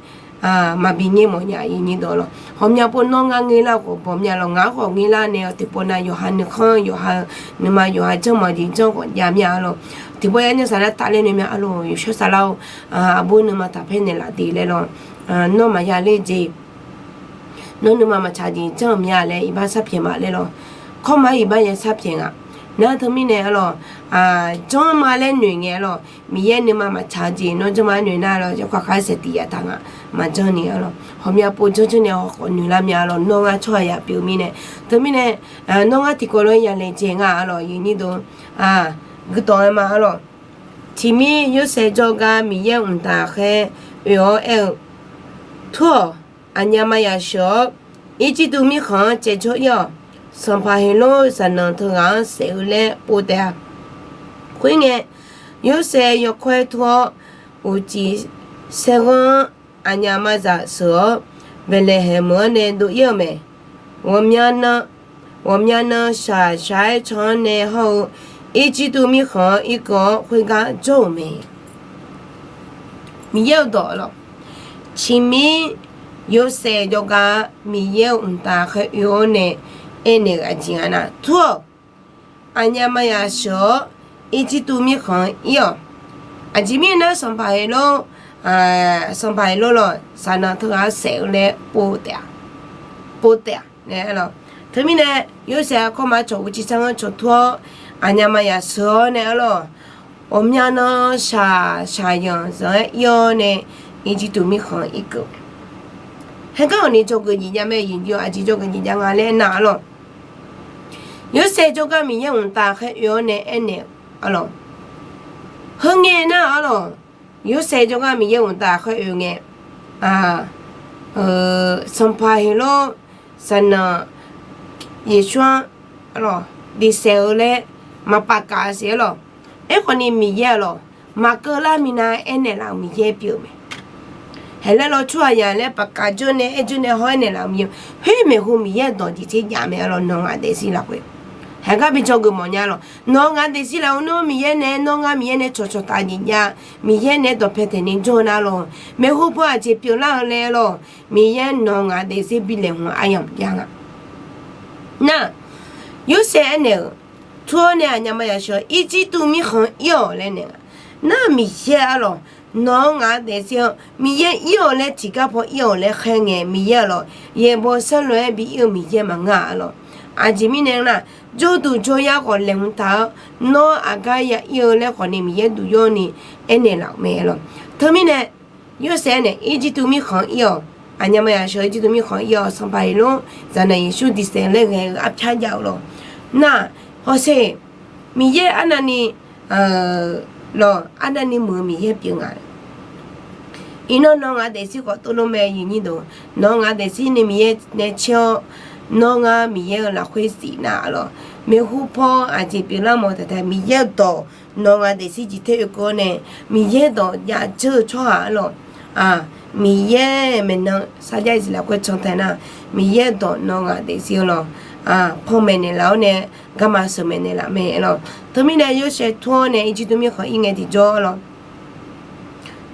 maqbi ngaer mawf nya-ir nyir dawq lawq. Ghawqmya pov nawr ngar ngaerlar khawf bawq mya lawq, ngaq-anr khawf ngaerlar nae-awq tiqpov nav yawqha nuikhanr yawqha-eu nuima yawqha janrma jeq janr khawf jav mya arlawq. Tiqpov ya nymr saflar tafler noeq mya arlawq, yawshawr saflar-or, aqbur nuima taqpaer naeqlaf de laer lawq. Nawr maqya ler jeq, nawr nuima maqtsaq jeq janr-eu mya laer iqbax sharpyaeq ma laer lawq. Kawrma-aer iqbax ya sharpyaeq nga. Nar teumirnae arlawq, janr ma laer noeq ngae arlawq, Miqyaer nuima maqtsaq-eu jeq nawr janr ma-aer noeq nar lawq, yawkaq khaer saeq tiq yaf taq nga. Maqjanr ni arlawq, ghawqmya pov janr janr nae hawkhawf noeqlar mya arlawq, nawr ngar tsawrhaq yaf pyeuf-eu mirnae. Teumirnae, nawr ngar tiqkawv lof-aer ya laejae nga arlawq, yawnyir deuq, guirdawq-aer ma arlawq. Tiqmir Yorsaev jawrgar Miqyaer mqtav khaer oe-awr aer-eu, Tur-awq. Aqnyaf maqya sheuq-awr, Irjirtuv mirkhanq-anr caevjawr ir-awq. Sanqpaq Heqlor zaqnanq teughaq-anr saef-eu laer pov taef-a. Khoerngae, Yorsaev yawkawr-aer tur-awr, uqcif saerghanr-anr aqnyaf maqzaq sheuq-awr, Baeqlaeqhaeq meuq-anr nae dov ir-eu mae. Ghawqmya nan, ghawqmya nan shaqshaq-aer can-anr nae hawr-eu Irjirtuv mirkhanq-anr irkeuv-awr khoergar jawr-euq mae. Miqyaer-euq dawq lawq. Tiqmir Yorsaev jawrgar Miqyaer-euq mqtav khaer oe-awr nae aernaeq-euq aqjeq nga nar, Tur-awq. Aqnyaf maqya sheuq-awr, Irjirtuv mirkhanq-anr ir-awq. Aqjeq mirnae nar, Sanqpaq Heqlor, Sanqpaq Heqlor lawq, zaqnanq teughaq-anr saef-eu laer pov taef-a. pov taef-a nae arlawq. Teumirnae, Yorsaev aqkawr ma cawq uqcif sar-anr cawq tur-awr, aqnyaf maqyaf sheuq-awr nae arlawq, ghawqmya nan shaq shaqyanq zanq-aer ir-awr nae, Irjirtuv mirkhanq irkeuv. Haegar hawq ni dzawgeuf nyiq jav mae, yawqjeq aqjeq dzawgeuf nyiq jav nga laer nar arlawq. Yorsaev jawrgar Miqyaer mqtav khaer oe-awr nae aernaeq-eu arlawq. Heu ngae nar arlawq, Yorsaev jawrgar Miqyaer mqtav khaer oe ngae, Sanqpaq Heqlawr zaqnanq Yeqsur-anr diqsaef-eu laer maqpaf kaf siq arlawq. Aerkhawf ni Miqyaer arlawq, maqkeuv lar minav aernaeq laf-euq Miqyaer pyeuf-eu mae. Haeq laer law tsawrhaqzaq laer paf kaf jawr nae aer jawr nae haw-aer naeqlaf-euq Miqyaer, khoer maeqhu Miqyaer-euq dawq jeq tser jav mae arlawq, nawq-eu ngaq daefzir lafkhoer. Haegar bi dzawgeuf mawfnya arlawq, nawq-eu ngaq daefzir lafkhoer nawr Miqyaer nae nawr ngar Miqyaer nae cawqcawq taf jeq jav, Miqyaer nae dawqpae taeq ni jawr-eu nar arlawq, maeqhu paw aqjeq pyeuflar-eu laer arlawq, Miqyaer nawq-eu ngaq daefzir bi laeqhmq aryamq jav nga. Nar, Yorsaev aernaeq-euq, tur-awr nae aqnyaf maqyaf sheuq-awr Irjirtuv mirkhanq ir-awq laer naeq nga. Nar Miqyaer arlawq, nawq-eu ngaq daefzir-anr Miqyaer ir-awq laer tiqgar paw ir-awq laer khaer ngae Miqyaer arlawq, yaeqbawq saerlof-aer bi ir-eu Miqyaer maqngeur-a arlawq. Aqjeq mirnae nar, jawrduq jawryar khawf laeqhmq taq-awr, nawr aqgar ya ir-eu laer khawf ni Miqyaer duq yawr ni aernaeq laf-euq mae arlawq. Teumirnae, Yorsaev nae Irjirtuv mirkhanq ir-awq, aqnyaf maqyaf sheuq Irjirtuv mirkhanq ir-awq, Sanqpaq Heqlawr zaqnaq Yeqsur diqsaef laer ghae-eu arpyar jav-eu lawq. Nar, hawsher, Miqyaer arnavni lawq, arnavni muiq-eu Miqyaer pyeuf nga. Iqnan nawq-eu ngaq daefzir khawf tov lor mae, yawqnyir deuq, nawq-eu ngaq daefzir ni Miqyaer nae caer-awr, nawr ngar Miqyaer-euq lafkhoer siqnar arlawq, maeqhu paw aqjeq pyeuflar mawf taeq taeq Miqyaer-euq dawq nawq-eu ngaq daefzir jeq ter oekeuv-awr nae, Miqyaer dawq jav dzeur-eu tsawrhaq arlawq, Miqyaer maeqnan sarjax iqzif lafkhoer can tae nar, Miqyaer dawq nawq-eu ngaq daefzir arlawq, panmaeq naeqlaf-awr nae, garma sheuqmaeq naeqlaf mae arlawq. Teumirnae Yorsaev tur-awr nae Irjirtuv mirkhanq ir ngae tiqjawr arlawq,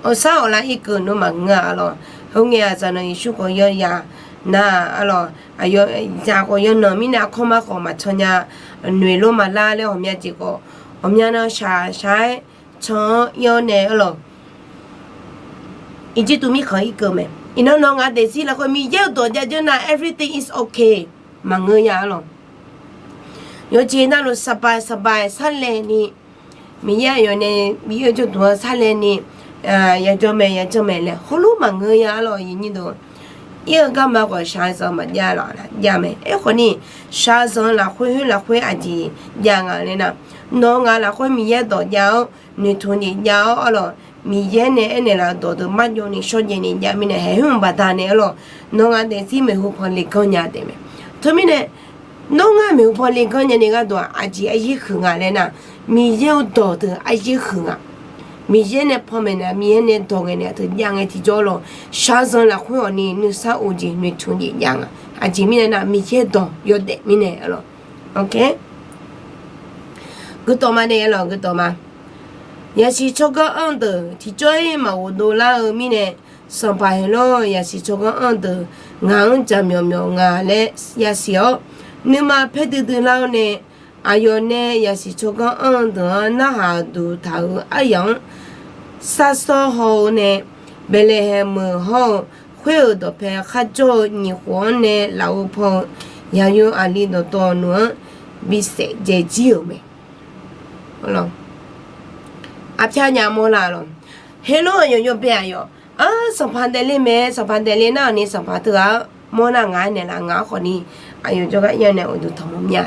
awqsar awqlar irkeuv nawr maqngeur-a arlawq. Khoerngae-aq zaqnanq Yeqsur khawf yawya nar arlawq, aqyawf zaq khawf yawnan mirnae aqkawr ma khawf maqcan nya, noeq lor maqlar laer ghawqmya jeq khawf, ghawqmya nan shaq shaq-aer can-anr ir-awr nae arlawq, Irjirtuv mirkhanq irkeuv mae. Iqnan nawq-eu ngaq daefzir lafkhoer Miqyaer-euq dawq jav dzeur nar everything is okay, maqngeur ya arlawq. Yawqjeq navluf saqbaq saqbaq sarlaev ni, Miqyaer aqyawf nae bi ir-eu jawrduq-anr sarlaev ni, ya jawr mae ya janr mae laer heulof maqngeur ya arlawq, yawqnyir deuq. Ir-eu garma khawf shaqzanq maqjav laf jav mae. Aerkhawf ni, shaqzanq lafkhoer khoer lafkhoer aqjeq jav nga laer nar, nawq-eu ngaq lafkhoer Miqyaer dawq jav-awr noeqtmq jeq jav-awr arlawq, Miqyaer nae aernaeq laf-eu dawq deuq marjawv ni shawrjaev ni jav mirnae haeq khoer baqdanae arlawq, nawq-eu ngaq daefzir maeqhu paw leganr nya taef mae. Teumirnae, nawr ngar maeqhu paw leganr nya ni gharduq-aq aqjeq aryaer huiq nga laer nar, Miqyaer-euq dawq deuq aryaer huiq nga. Miqyaer nae panmaeq naeq, Miqyaer nae dawq ngaeq naeq-a teu jav ngae tiqjawr lawq, shaqzanq lafkhoer awq ni nuisar of jeq noeqtmq jeq jav nga. Aqjeq mirnae nar Miqyaer dawq yawdaef mirnae arlawq. Guirdawq ma nae arlawq, guirdawq ma. Yasiq tsawrganr anr-eu deuq tiqjawr-ir maqghofdov lar-eu mirnae, Sanqpaq Heqlawr-eu yasiq tsawrganr anr-eu deuq ngaq-anr jaqmyawf myawf nga laer yasiq-awr, nuima paer duidui lar-awr nae, aqyawf nae yasiq tsawrganr anr-eu deuq-anr narhaq duq taq-euq aryamq-anr sarsawr haw-eu nae, Baeqlaeqhaeq meuq hawr-eu khoer-euq dawqpae kharjawr-eu nyiq khof-anr nae lafov paw-eu yaqyo aqli dawqtawvluf-anr bisaef dzae jir-euq mae. Arpyar jav mawrlar lawq. Heqlawr aqyawf yawbae aqyawf, ar, sanqpaq daefle mae, sanqpaq daefle nar-awq ni sanqpaq teughaq-anr mawrnar ngaq-aer naeqlaf ngaq-anr khawf ni, aqyawf jawrgar ir-awr nae uqduq tanqmawr mya.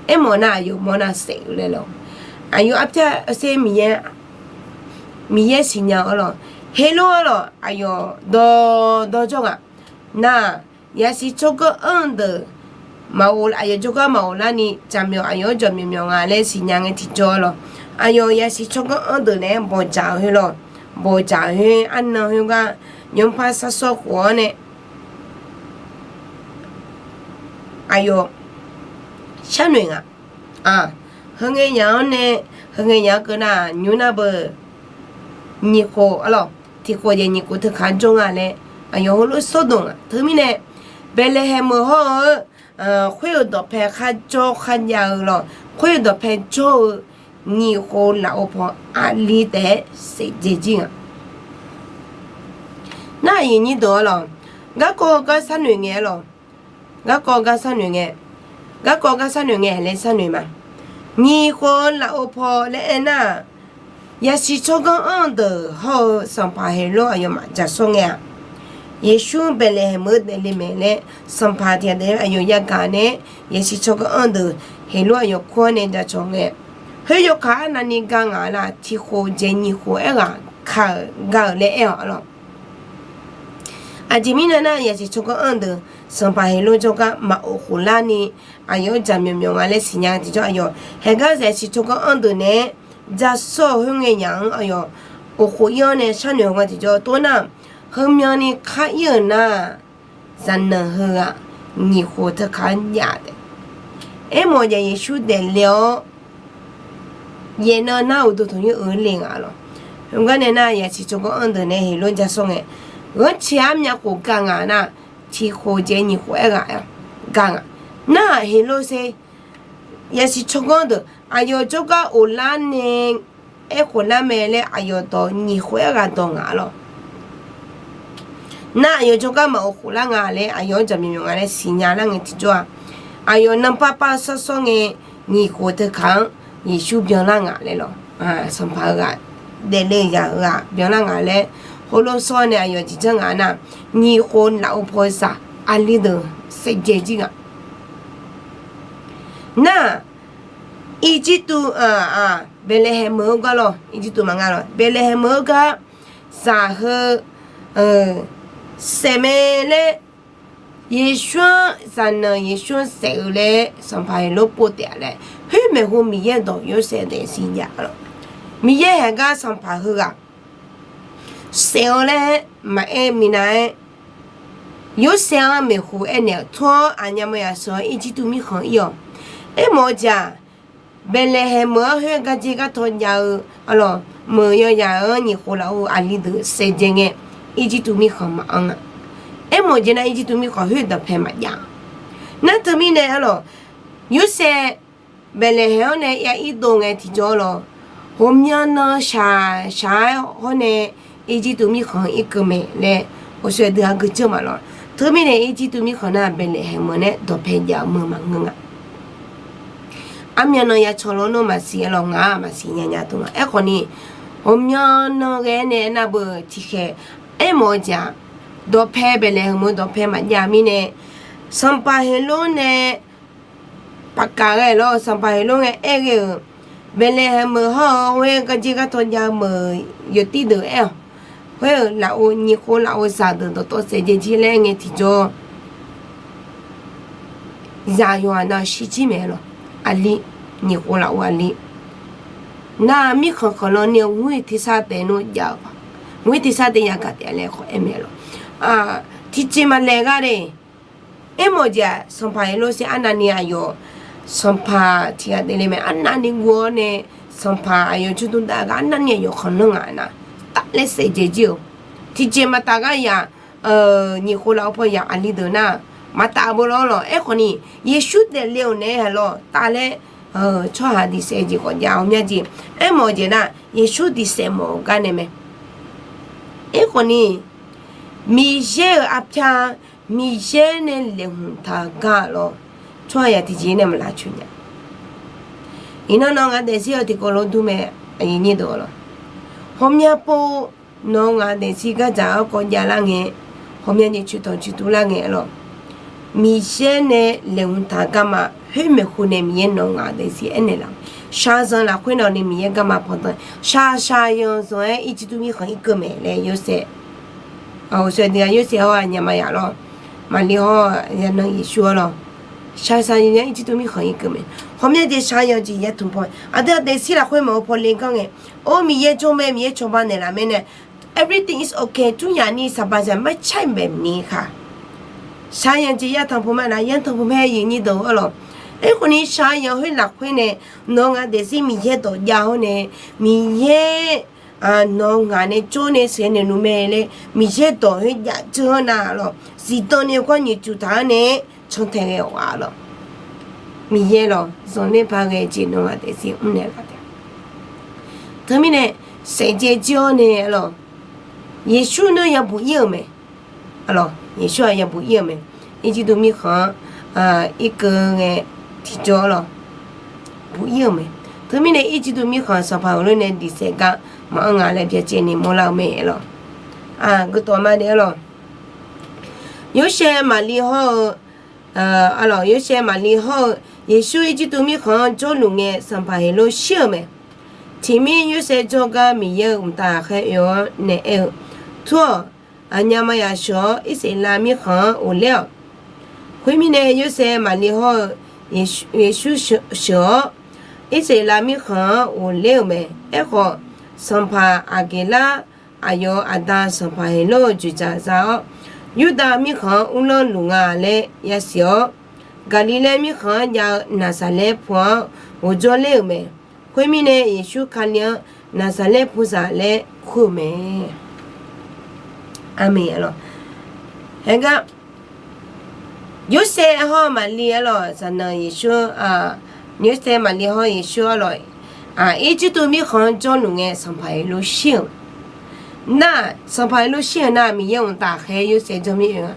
Aermawf nar aqyawf mawrnar saef-eu laer lawq. Aqyawf arpyar arser Miqyaer, Miqyaer siqnya-eu arlawq. Heqlawr arlawq aqyawf dawqdawq jawr nga. Nar, yasiq tsawrganr anr-eu deuq maqghov, aqyawf jawrgar maqghov larni jaqmyawf, aqyawf-anr jaqmyawf myawf nga laer siqnya ngae tiqjawr lawq. Aqyawf yasiq tsawrganr anr-eu deuq naeq-aer bawqdzaq-eu khoer lawq. Bawqdzaq-eu khoer arnan khoergar yawpar sarsawr khof-awr nae aqyawf sharnoeq nga. Heungae yaq-anr nae, heungae yaq-anr keuv nar nymr nar beu nyiq khof arlawq, tiq khof yaeq nyiq khof teu kaq jawr nga laer aqyawf heulof sawr dmq nga. Teumirnae, Baeqlaeqhaeq meuq hawr-eu khoer-euq dawqpae kharjawr kharjav-eu lawq, khoer-euq dawqpae jawr-eu nyiq khof lafov paw aqli taef-aer saef dzae jir nga. Nar aqyuif nyir deuq-ar lawq, garkawv gar sharnoeq ngae-ar lawq. Garkawv gar sharnoeq ngae, garkawv gar sharnoeq ngae laer sharnoeq ma. Nyiq khof-eu lafov paw laer aernar-aq, yasiq tsawrganr anr-eu deuq hawr-eu sanqpaq Heqlor aqyawfmaf jaqshawr ngae-aq, Yeqsur Baeqlaeqhaeq meuq-eu daefle mae laer sanqpaq tiq ghaq daef-eu aqyawf yagaq nae-a, yasiq tsawrganr anr-eu deuq Heqlor aqyawf kur-awr nae jacawq ngae, khoer yawkaq arnavni ga ngaq nar, tiq khof dzaeq nyiq khof aerghaq kaq-euq ga-euq laer aer-awq lawq. Aqjeq mirnae nar, yasiq tsawrganr anr-eu deuq sanqpaq Heqlor jawrgar maq of khof larni aqyawf-anr jaqmyawf myawf nga laer siqnya tiqjawr, aqyawf haeqgar yasiq tsawrganr anr-eu deuq naeq-aer jashawr-eu khoerngae yaq-anr aqyawf of khof ir-awr nae sharnoeq nga tiqjawr, tov nar, heumyanni khar ir-euq nar, zaqnanq heughaq nyiq khof teu kaq-anr jav taef. Aermawf-eu jeq Yeqsur daefle-awr yaeqnan nar uqduq tanqnymr uiq le nga lawq. Heugar nae nar, yasiq tsawrganr anr-eu deuq nae Heqlor jashawr ngae, ghanrcae armyav khof ga ngaq nar, tiq khof dzaeq nyiq khof aerghaq ga ngaq. Nar-aq Heqlor sher, yasiq tsawrganr deuq aqyawf jawrgar of lar nae aerkhof lar mae laer aqyawf dawq nyiq khof aerghaq dawq nga lawq. Nar aqyawf jawrgar maq of khof lar nga laer aqyawf-anr jaqmyawf myawf nga laer siqnya lar ngae tiqjawr-aq, aqyawf nanrpar par shawrshawr ngae, nyiq khof teu kaq-anr Yeqsur byanlar nga laer lawq. Sanqpaq-eu ghaq, daefle-eu zaq-eu ghaq byanlar nga laer heulof shawr nae aqyawf jeq janr nga nar, nyiq khof lafov paw zaq aqli deuq saevdzae jir nga. Nar-aq, Irjirtuv, Baeqlaeqhaeq meuq-eu gar lawq, Irjirtuv maqnga lawq, Baeqlaeqhaeq meuq-eu gar zaq heu saef mae laer, Yeqsur-anr zaqnanq Yeqsur-anr saef-eu laer sanqpaq Heqlor pov taef-a laer, khoer maeqhu Miqyaer dawq Yorsaev daefzir jav lawq. Miqyaer haeqgar sanqpaq heughaq saef-eu laer maqaer minav-aer, Yorsaev-anr maeqhu aernaeq-eu, Tov-awr aqnyaf maqya sheuq-awr Irjirtuv mirkhanq ir-awq. Aermawf-eu jeq-aq, Baeqlaeqhaeq meuq-anr khoer garjer gartaw jav-eu, arlawq, meuq yawyaq-anr nyiq khof lafov aqli deuq saevdzae ngae, Irjirtuv mirkhanq maqanr-a. Aermawf-eu jeq nar, Irjirtuv mirkhanq khoer dawqpae maqjav-a. Nar teumirnae arlawq, Yorsaev Baeqlaeqhaeq-anr nae ya irdov ngae tiqjawr lawq, ghawqmya nan shaq shaq-aer hawr nae Irjirtuv mirkhanq irkeuv mae laer ghawqshaq dui-aq gui dzeur ma lawq. Teumirnae Irjirtuv mirkhanq nar Baeqlaeqhaeq meuq nae dawqpae jav-eu meuq maqngeur nga. Armya nan ya caw lawr nawr maqsiq arlawq, ngaq-aq maqsiq nya nya teu nga. Aerkhawf ni, ghawqmya nan ghae-aer nae aernar beu tiqkhaeq aermawf-eu jeq-aq, dawqpae Baeqlaeqhaeq meuq dawqpae maqjav mirnae, sanqpaq Heqlor nae paqkaq ghae lawr, sanqpaq Heqlor ngae aer ghae-euq, Baeqlaeqhaeq meuq hawr-eu khoer garjer gartaw jav-eu meuq yawqtir deuq aer-awq. Khoer-euq lafov nyiq khof lafov zaqdeuq dawqtawv saevdzae jir laer ngae tiqjawr, zaq yawqghaq nav shirjir maeq lawq. Aqli, nyiq khof lafov aqli nar mirkhanq khanqlan ni-eu ngoer tersar taef nmr jav-eu paq, ngoer tersar taef yagaq taef laer khawf aer maeq lawq. Tiqjeq maqlaeq gha le. Aermawf-eu jeq-aq, sanqpaq Heqlor sher arnavni aqyawf sanqpaq tiq ghaq daefle mae, arnavni guv-awr nae sanqpaq aqyawf jawrduq dav gar arnavni aqyawf khanqlanr ngaq nar, taf laer saevdzae jir-eu. Tiqjeq maqtaf gar yaq, nyiq khof lafov paw yaq aqli deuq nar, maqtaf beu lawr lawq. Aerkhawf ni, Yeqsur daefle-euq naeq-aer haq lawr taf laer tsawrhaq diq saef jeq khawf jav-awr mya jeq. Aermawf-eu jeq nar, Yeqsur diq saef mawf-eu gar nae mae. Aerkhawf ni, Miqyaer-euq arpyar, Miqyaer nae laeqhmq taq-eu gar lawr, tsawrhaq yaq tiqjeq nae maqlavcoeq nya. Iqnan nawq ngaq daefzir-eu tiqkawv lof dur mae, aqyuif nyir deuq lawq. Ghawqmya pov nawq ngaq daefzir gardzaq-awr kawv jav lar ngae, ghawqmya jeq coeqtanq coeqtuv lar ngae lawq. Miqyaer nae laeqhmq taq-eu garma khoer maeqhu nae Miqyaer nawq ngaq daefzir aernaeq laf. Shaqzanq lafkhoer nawq ni Miqyaer garma pandan, shaq shaqzanq zanq-aer Irjirtuv mirkhanq irkeuv mae laer Yorsaev, ghawqshaq dui-aq Yorsaev hawr-aq nyama yaq lawr, Maqli hawr-aq yanan Yeqsur-awr lawr, shaq shaqzanq zanq-aer Irjirtuv mirkhanq irkeuv mae. Ghawqmya jeq shaqzanq jeq ya tmq paw, aqdui-aq daefzir lafkhoer maqghae paw le ganr ngae, or Miqyaer jawr mae, Miqyaer cawba naeqlaf mae nae, everything is okay, ทุกอย่างนี่สบายใจ ไม่ใช่แบบนี้ค่ะ. Shaqzanq jeq ya tmq paw ma nar, ya tmq paw mae, aqyuif nyir deuq-awr lawq. Aerkhawf ni shaqzanq khoer lafkhoer nae nawq ngaq daefzir Miqyaer dawq jav-awr nae, Miqyaer nawq ngaq nae jawr nae sheuqghae naeqluf mae laer Miqyaer dawq khoer jav dzeur-awr nar lawq, zifdan ni gar nyiq cuf taq-anr nae cantae ghae-awq-a lawq. Miqyaer lawq zanqler paq ghae jeq nawq ngaq daefzir mr naeqlaf taef. Teumirnae saef dzae jir-awr nae lawq, Yeqsur nar yabuq ir-euq mae. Yeqsur-aq yabuq ir-euq mae. Irjirtuv mirkhanq-anr irkeuv ngae tiqjawr lawr, bu ir-euq mae. Teumirnae Irjirtuv mirkhanq sanqpaq heulof nae diqsaef gar maqanr nga laer byacaevni mawrlar-eu mae lawr. Guiqtawf ma daef-aer lawr, Yorsaev Maqli hawr-eu, Yorsaev Maqli hawr-eu Yeqsur Irjirtuv mirkhanq-anr jawrluf ngae, sanqpaq Heqlor shir-euq mae. Tiqmir Yorsaev jawrgar Miqyaer-euq mqtav ghaqkhaer oe-awr nae aer-eu, Tur-awq. Aqnyaf maqyaf sheuq-awr, Irsaqleqlav mirkhanq-anr ghofler-awq. Khoermirnae, Yorsaev Maqli hawr-eu Yeqsur sheuq-awr, Irsaqleqlav mirkhanq-anr ghofler-euq mae. Aerkhawf, sanqpaq Aqgeqlar, aqyawf-euq aqda sanqpaq Heqlor-euq dzoeqdzaq za-awr, Yurdav mirkhanq-anr uvlanr luf nga laer yasiq-awr, Gaqliqlaer mirkhanq-anr jav-eu Naqsaqlaer pu-anr ghofjawr ler-euq mae. Khoermirnae, Yeqsur Kali-anr Naqsaqlaer puzaq laer kur-euq mae. Aqmeq. Haegar Yorsaev hawr-eu Maqli arlawq, zaqnanq Yeqsur, Yorsaev Maqli hawr Yeqsur arlawq, Irjirtuv mirkhanq-anr jawrluf ngae, sanqpaq Heqlor shir-euq. Nar, sanqpaq Heqlor shir-euq nar, Miqyaer-euq mqtav ghaqkhaer Yorsaev jawr mir-eu nga.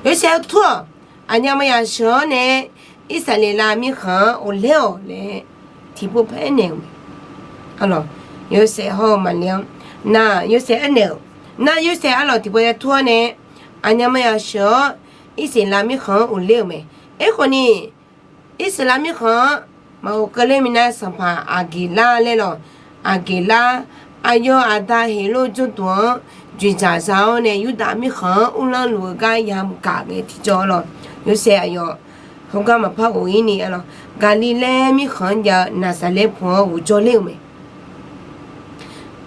Yorsaev-anr Tur-awq. Aqnyaf maqyaf sheuq-awr nae, Irsaqleqlav mirkhanq-anr ghofler-awq laer tiqpov paer aernaeq-euq mae. Arlawq, Yorsaev hawr-eu Maqli-anr, nar, Yorsaev aernaeq-euq, nar, Yorsaev arlawq tiqpov yatur-awr nae, aqnyaf maqyaf sheuq-awr, Irsaqleqlav mirkhanq-anr ghofler-euq mae. Aerkhawf ni, Irsaqleqlav mirkhanq-anr maqghofkeuv ler minav, sanqpaq Aqgeqlar laer lawq, Aqgeqlar, aqyawf aqda Heqlor jawrduq-anr dzoeqdzaq za-awr nae, Yurdav mirkhanq-anr uvlanr luf-eu gar yagaq ngae tiqjawr lawq. Yorsaev aqyawf heugar maqpar ghof-ir ni arlawq, Gaqliqlaer mirkhanq-anr jav-eu Naqsaqlaer pu-anr ghofjawr ler-euq mae.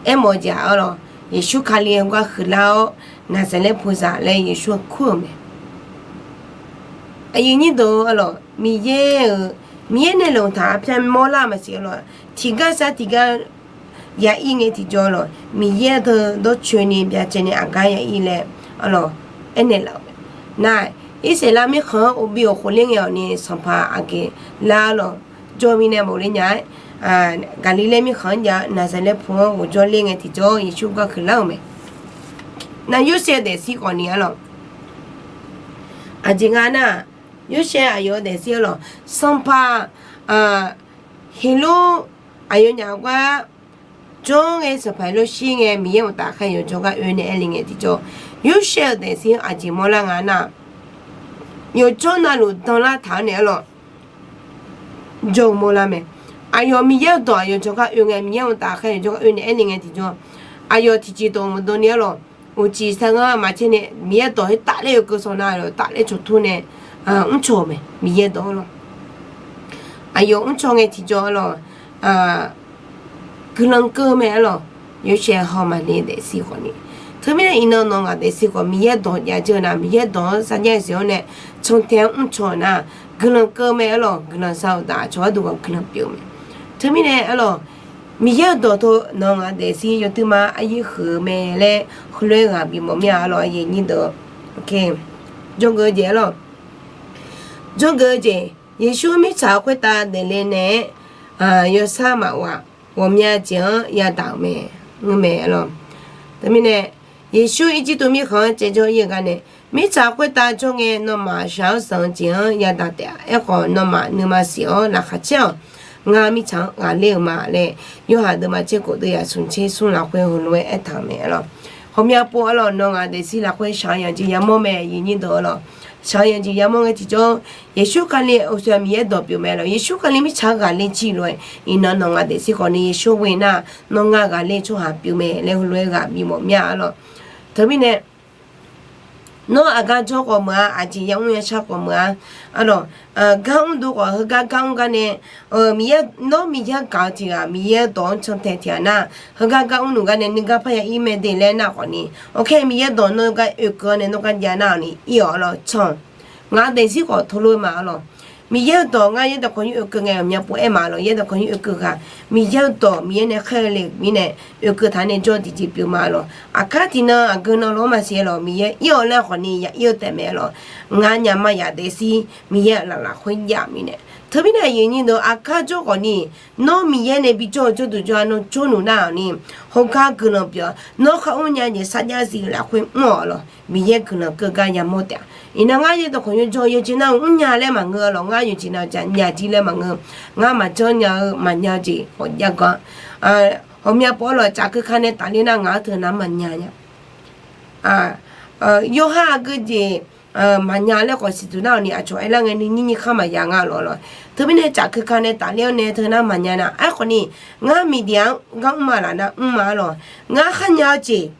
Aermawf-eu jeq-aq arlawq, Yeqsur Kali heugar huiqlar-awr, Naqsaqlaer puzaq laer Yeqsur-anr kur-euq mae. Aqyuif nyir deuq arlawq, Miqyaer-euq, Miqyaer nae laeqhmq taq arpyar mawrlar maqsiq arlawq, tiqgar sar tiqgar ya ir ngae tiqjawr lawq, Miqyaer deuq dawrcoeni byacaevni aqgar ya ir laer arlawq, aernaeq laf-euq mae. Nar, Irsaqleqlav mirkhanq-anr ghofbi ghofkhof ler ngae-awq ni, sanqpaq Aqgeqlar arlawq jawr mirnae mawf ler nya-aer, Gaqliqlaer mirkhanq-anr jav-eu Naqsaqlaer pu-anr ghofjawr ler ngae tiqjawr Yeqsur gar huiqlar-euq mae. Nar, Yorsaev daefzir khawf ni arlawq, aqjeq nga nar, Yorsaev aqyawf-eu daefzir arlawq, sanqpaq Heqlor aqyawfnyaf gar jawr ngae, sanqpaq Heqlor shir ngae, Miqyaer-euq mqtav ghaqkhaer yawjawr gar oe nae aer le ngae tiqjawr, Yorsaev-eu daefzir aqjeq mawrlar nga nar, yawjawr navluf danlar taq-awr nae arlawq, jawr-eu mawrlar mae. Aqyawf Miqyaer-euq dawq aqyawf jawrgar oe ngae, Miqyaer-euq mqtav ghaqkhaer yawjawr gar oe nae aer le ngae tiqjawr, aqyawf tiqjeq dawq maqdov ni arlawq, uqcif sar ngar maqcaer nae Miqyaer-euq dawq khoertav laer oekeuv sanq nar, aqyawf taf laer cawqtur nae mrcaw-euq mae, Miqyaer dawq arlawq. Aqyawf mrcaw ngae tiqjawr arlawq, guiqlanq keuv mae arlawq. Yorsaev hawr Maqli daefzir khawf ni, teumirnae iqnan nawq ngaq daefzir khawf Miqyaer dawq jav dzeur-eu nar, Miqyaer dawq-anr sarjax-aer zir-awr nae cantae-anr mrcaw-eu nar, guiqlanq keuv mae arlawq. Guiqlanq za-eu daq cawqgar dov khawf guiqlanq pyeuf-eu mae. Teumirnae arlawq, Miqyaer-euq dawqtawv nawq ngaq daefzir yawduima aryaer huiq-eu mae laer heulof-aer ghaq bimawf mir-a arlawq, aqyuif nyir deuq. Jawrgeuf-eu jeq arlawq, jawrgeuf-eu jeq, Yeqsur mirtsaq khoertav daefle naeq-aer, yawsar maqghawq, ghawqmya jeq-anr yadaq-euq mae, ngeur mae arlawq. Teumirnae, Yeqsur Irjirtuv mirkhanq-anr caevjawr ir-eu gar nae, mirtsaq khoertav jawr ngae nawmaf shaq-anr zanq-eu jeq-anr yadaq taef-a. Aerkhawf, nawmaf nuima siq-awr laqkhaq caer-awq. Ngar mirtsaq-anr ghaqler-euq ma laer, Yorhaq deuvma tser khof deuvyaq smq tser smr lafkhoer heulof-aer aertaq-euq mae arlawq. Ghawqmya pov arlawq, nawq ngaq daefzir lafkhoer shaq-eu yawqjeq yamawr mae, aqyuif nyir deuq arlawq. Shaq-eu yawqjeq yamawr ngae tiqjawr, Yeqsur Kali-euq oeqsoeq Miqyaer dawq pyeuf mae arlawq. Yeqsur Kali mirtsaq-anr ghaqler jir lof-aer, iqnan nawq ngaq daefzir khawf ni Yeqsur ghoe nar, nawr ngar ghaqler tsawrhaq pyeuf mae laer heulof-aer ghaq bimawf mir-a arlawq. Teumirnae, nawr aqgar jawr khawf meuq-a, aqjeq yamr yashar khawf meuq-a arlawq. Gar mr dov khawf heugar gar mr gar nae, Miqyaer, nawr Miqyaer gaq-eu tiq ghaq, Miqyaer dawq-anr cantae tiq ghaq nar, heugar gar mr nmq gar nae nuigar parya ir mae de laer nar khawf ni, awqkar Miqyaer dawq nawr gar oekeuv-awr nae nawr gar jav nar-awq ni ir-awq arlawq can. Ngaq daefzir khawf tov lof-aer ma arlawq. Miqyaer-euq dawq ngar yaerdawq kawq nymr oekeuv ngae, ghawqmya pov-aer ma arlawq. Yaerdawq kawq nymr oekeuv ghaq, Miqyaer-euq dawq Miqyaer nae khaer le-euq mirnae, oekeuv taq nae jawr tiqjeq pyeuf ma arlawq. Aqkar tiqnan aqgeu nan lof-aer maqsiq arlawq, Miqyaer ir-awq laer khawf ni ya ir-eu taef mae arlawq. Ngaq nyaf ma yaf daefzir Miqyaer-euq laf lafkhoer jav-euq mirnae, Teumirnae aqyuif aqnyir deuq, aqkar jawr khawfni, nawr Miqyaer nae bijawr-eu jawrduq jawr-a nawr jawrluf nar-awq ni, hawgar guiqlanq pyeuf-awr nawr kharmr nya jeq sarjax siq-eu lafkhoer mr-awq lawq. Miqyaer guiqlanq keuv gar yamawr taef-a. Iqnan ngar yaerdawq khawf yawjawr yawjeq nar-eu mrnya laer maqngeur-a lawq. Ngar yawjeq nar-eu nya jir laer maqngeur. Ngar maqjanr nya-eu maqnya-eu jeq khawf jav gar, ghawqmya pov-awr lawq caf keuka nae tafler nar ngaq-anr teu nar maqnya nya. Yawqha aqgeu jeq maqnya laer khawf siqduq nar-awq ni aqcawq aerlar ngae nuinyir nyir khar maqya nga lawq lawq. Teumirnae caf keuka nae tafler-awr nae teu nar maqnya nar, aerkhawfni, ngar Miqyaer-anr gar mr-a laf nar mr-a lawq. Ngar kharnya-eu jeq,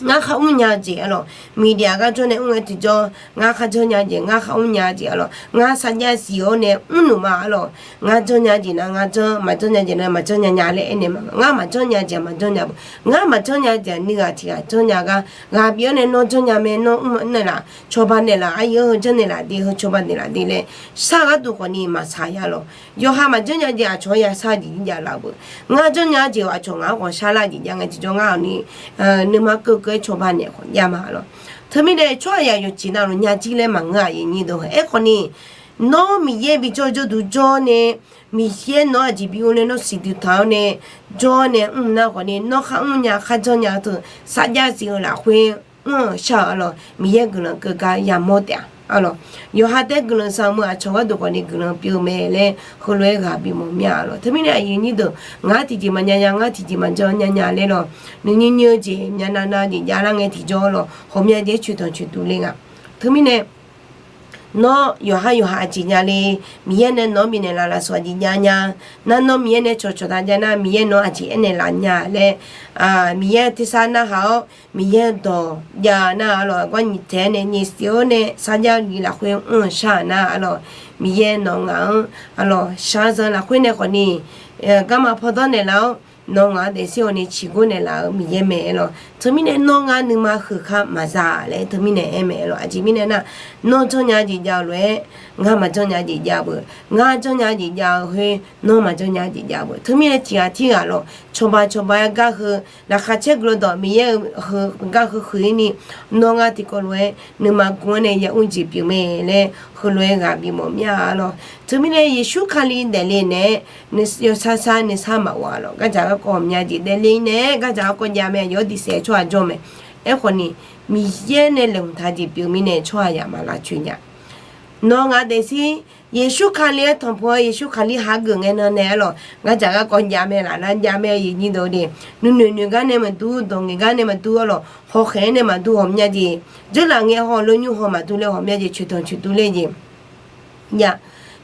ngar kharmr nya-eu jeq-a lawq. Miqyaer gar jawr nae mr-aer tiqjawr, ngar kharjanr nya jeq, ngar kharmr nya jeq-a lawq. Ngar sarjax siq-awr nae mrluf ma-a lawq. Ngar janr nya jeq nar ngar janr, maqjanr nya jeq nar maqjanr nya nya laer aernaeq ma. Ngar maqjanr nya jeq maqjanr nya beu. Ngar maqjanr nya jeq nuighaq tiqghaq janr nya gar, ghaq bif-awr nae nawr janr nya mae, nawr mr naeqlaf, cawba naeqlaf, aqyuif heu janr naeqlaf de, heu cawba naeqlaf de laer shar gharduq khawfni maqsaq ya lawq. Yawqha maqjanr nya jeq aqcawq-anr ya shar jeq jav laf beu. Ngar janr nya jeq-awq aqcawq ngaq-anr khawf shar lar jeq jav ngae tiqjawr ngar-awq ni, nuima keuv keuv-aer cawba naeq khawf jav ma-a lawq. Teumirnae tsawrhaqzaq yawqjeq navluf nya jir laer maqngeur-a aqyuif aqnyir deuq. Aerkhawfni, nawr Miqyaer bijawr jawrduq jawr nae, Miqyaer nawq-anr aqjeq bi ur nae nawr siqduq taq-awr nae, jawr nae mr nar khawfni, nawr kharmr nya kharjanr nya-eu teu sarjax siq-eu lafkhoer mr-euq shar-euq-a lawq. Miqyaer guiqlanq keuv gar yamawr taef-a lawq. Yawqha taef guiqlanq saq-eu meuq aqcawq gharduq khawfni guiqlanq pyeuf-eu mae laer heulof-aer ghaq bimawf mir-a lawq. Teumirnae aqyuif aqnyir deuq, ngar tiqjeq maqnya nya, ngar tiqjeq maqjanr nya nya laer lawq. Nuinyir nyir-eu jeq myavnav nav jeq javlar ngae tiqjawr lawq, ghawqmya jeq coeqtanq coeqtuv le nga. Teumirnae nawr yawqha yawqha aqjeq nya le, Miqyaer nae nawq-anr bifnaeq laf lafsawq aqjeq jav nya, nar nawr Miqyaer nae cawqcawq taq jav nar Miqyaer nawq-anr aqjeq aernaeq laf nya laer, Miqyaer tersar narhaq-awr Miqyaer dawq jav nar-a lawq, gar nyiq taef-aer nae nyiq siq-awr nae sarjax jeq lafkhoer mr-euq shar-euq nar-a lawq. Miqyaer nawq ngaq-anr-a lawq shaqzanq lafkhoer nae khawfni garma pawdawr naeqlaf-awr, nawq ngaq-anr daefzir-awr ni ciqgor naeqlaf-euq Miqyaer mae-a lawq. Teumirnae nawr ngar nuima huiq khar maqza laer teumirnae aer mae-a lawq. Aqjeq mirnae nar, nawr janrnya jeq jav-eu lof-aer ngar maqjanrnya jeq jav beu. Ngar janrnya jeq jav-eu khoer nawr maqjanrnya jeq jav beu. Teumirnae tiqghaq tirghaq lawq, cawba cawba-aer gar heu, laqkhaq caer guiqlanq dawq Miqyaer-eu heu gar heu huiq-ir ni, nawr ngar tiqkawv lof-aer nuima gu-anr nae yamr jeq pyeuf mae laer heulof-aer ghaq bimawf mir-a lawq. Teumirnae Yeqsur Kali daefle naeq-aer, yawsar sar nuisar maqghov-a lawq. Gardzaq garkawv ghawqmya jeq daefle naeq-aer gardzaq garkawv jav mae, yawr diqsaef tsawrhaq jawr mae. Aerkhawfni, Miqyaer nae laeqhmq taq jeq pyeuf mirnae tsawrhaq yamq maq lavcoeq nya. Nawq ngaq daefzir Yeqsur Kali-anr tanqpuq-aer Yeqsur Kali hageuf ngae nan nae-a lawq, gardzaq garkawv jav mae laf nar jav mae, aqyuif aqnyir deuq de. Nuinoeq noeq gar nae maqdur, dawq ngaeq gar nae maqdur-a lawq, hawkhaeq-aer nae maqdur ghawqmya jeq, dzeurlaf ngae haw lof nymr haw maqdur laer ghawqmya jeq coeqtanq coeqdur ler jeq. Ya,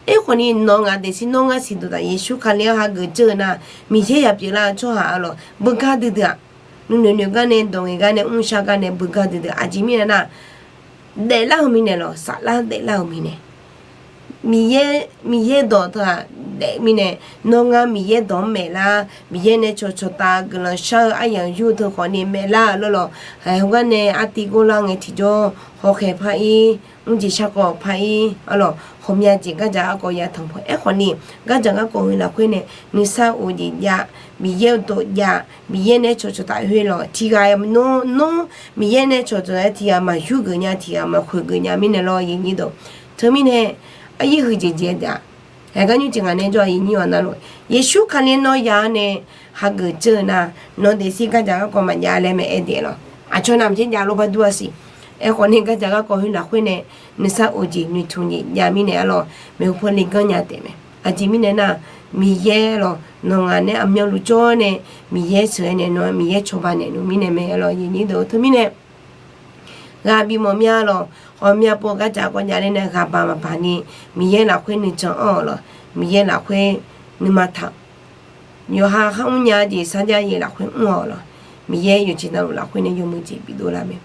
aerkhawfni nawq ngaq daefzir nawr ngar siqduq taf Yeqsur Kali-anr hageuf dzeur-eu nar, Miqyaer yaq pyeuflar-eu tsawrhaq-a lawq, beugar duidui-aq, nuinoeq noeq gar nae dawq ngaeq gar nae mrshar gar nae beugar duidui-aq. Aqjeq mirnae nar, daeflar-eu mirnae lawq, saflar daeflar-eu mirnae, Miqyaer, Miqyaer dawq teu-aq daef mirnae, nawr ngar Miqyaer dawq-anr maeqlar, Miqyaer nae cawqcawq taf guiqlanq shar-eu aryamq yur teu khawfni maeqlar-euq lawrlawq. Haiq heugar nae artiv gorlar ngae tiqjawr hawkhaeq par-ir, mrjeq shar kawv par-ir-a lawq, ghawqmya jeq gardzaq garkawv ya tanqpuq. Aerkhawfni, gardzaq garkawv heu lafkhoer nae nuisar of jeq jav, Miqyaer-eu dawq jav, Miqyaer nae cawqcawq taf khoer lawq, tiqghaq nawr, nawr Miqyaer nae cawqcawq-aer tiqghaq maqyur geuf nya, tiqghaq maqkhoeq geuf nya mirnae lawr, aqyuif aqnyir deuq. Teumirnae, aryir huiqjeq jeq-aer taef-a. Haiq gar nymrjeq ngaq nae jawr-a, aqyuif aqnyir-aq navluf, Yeqsur Kali nawr ya-anr nae hageuf dzeur-eu nar, nawq daefzir gardzaq garkawv maqjav laer maeq-aer daef lawq. Aqcawq navmaqtser jav lof par dur-a siq. Aerkhawfni gardzaq garkawv khoer lafkhoer nae nuisar of jeq noeqtmq jeq jav mirnae-a lawq, maeqhu paw le ganr nya taef mae. Aqjeq mirnae nar, Miqyaer lawq, nawq ngaq nae aqmyanluf jawr nae Miqyaer sheuq-aer nae nawq-anr Miqyaer cawba naeqluf mirnae mae-a lawq, aqyuif aqnyir deuq. Teumirnae ghaq bimawf mya lawq, ghawqmya pov gardzaq garkawv jav ler nae ghaq baq maqbaq ni, Miqyaer lafkhoer nuijan anr-awq lawq, Miqyaer lafkhoer nuima taq-awq. Yawqha kharmr nya jeq sarjax jeq lafkhoer mr-awq lawq, Miqyaer yawqjeq navluf lafkhoer nae yawmuiq jeq bidov lar mae.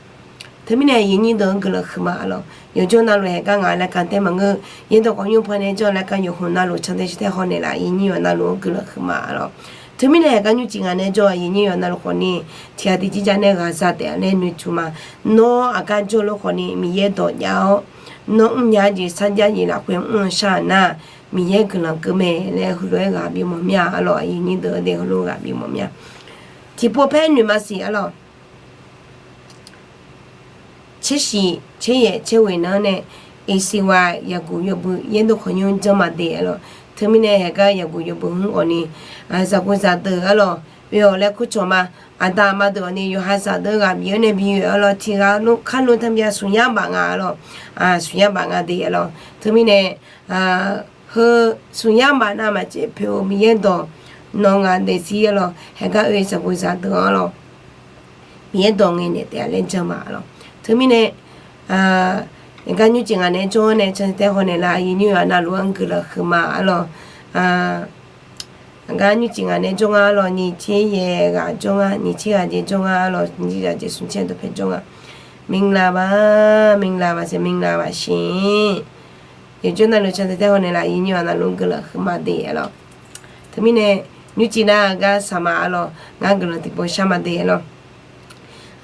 Teumirnae aqyuif aqnyir deuq-anr guiqlanq huiqma-a lawq. Yawqjawr navluf haiq gar ngaq-euq laerkanr taer maqngeur, yaerdawq khawf nymr paw nae jawr-eu laerkanr yawqha navluf cantae shirtae haw naeqlaf, aqyuif aqnyir yawqha navluf-anr guiqlanq huiqma-a lawq. Teumirnae haiq gar nymrjeq ngaq nae jawr-a, aqyuif aqnyir yawqha navluf khawfni, tiqghaq tiqjir jav nae ghaq za taef-a laer noeqtmq ma. Nawr aqgar jawr-eu lor khawfni Miqyaer dawq jav-awr, nawr mrnya jeq sarjax jeq lafkhoer mr-eu shar-euq nar, Miqyaer guiqlanq keuv mae laer heulof-aer ghaq bimawf mya-a lawq, aqyuif aqnyir deuq-anr de heulof ghaq bimawf mya. Tiqpov paer noeq maqsiq-a lawq. Tsershif tseryaef tserghoeq nan-anr nae Iqsiq ghaq yaqguq yawbui yaerdov khawqnymr janr ma de aer lawq. Teumirnae haeqgar yaqguq yawbui hmr khawfni, zaqguq zaqdeuq aer lawq, oe-awq laer kurcawq ma. Aqda aqma deuq awqni yawqha zaqdeuq ghaq Miqyaer nae bi oe aer lawq, tiq ghaq lof kar lof tanbya smq yar baf nga aer lawq. Smq yar baf nga de aer lawq. Teumirnae heu smq yar baf nav maqtser poeq-eu Miqyaer dawq nawq ngaq daefzir aer lawq, haeqgar oe zaqguq zaqdeuq aer lawq, Miqyaer dawq ngaeqnaeq taef-a laer jan ma aer lawq. Teumirnae, haeqgar nymrcif ngaq nae jawr-awr nae cantae haw naeqlaf, aqyuif nyir-aq navluf-anr guiqlanq huiqma aer lawq. Haeqgar nymrcif ngaq nae jawr nga aer lawq, nyiq tser yaeq ghaq jawr nga, nyiq tser ghaq jeq jawr nga aer lawq, nyiq tser ghaq jeq smq tser dawqpae jawr nga. မင်္ဂလာပါ, မင်္ဂလာပါ, မင်္ဂလာပါရှင်. Yawqjawr navluf cantae haw naeqlaf, aqyuif nyir-aq navluf-anr guiqlanq huiqma de aer lawq. Teumirnae nymrcif nar gar saqma aer lawq, ngar guiqlanq tiqpov shar ma de aer lawq.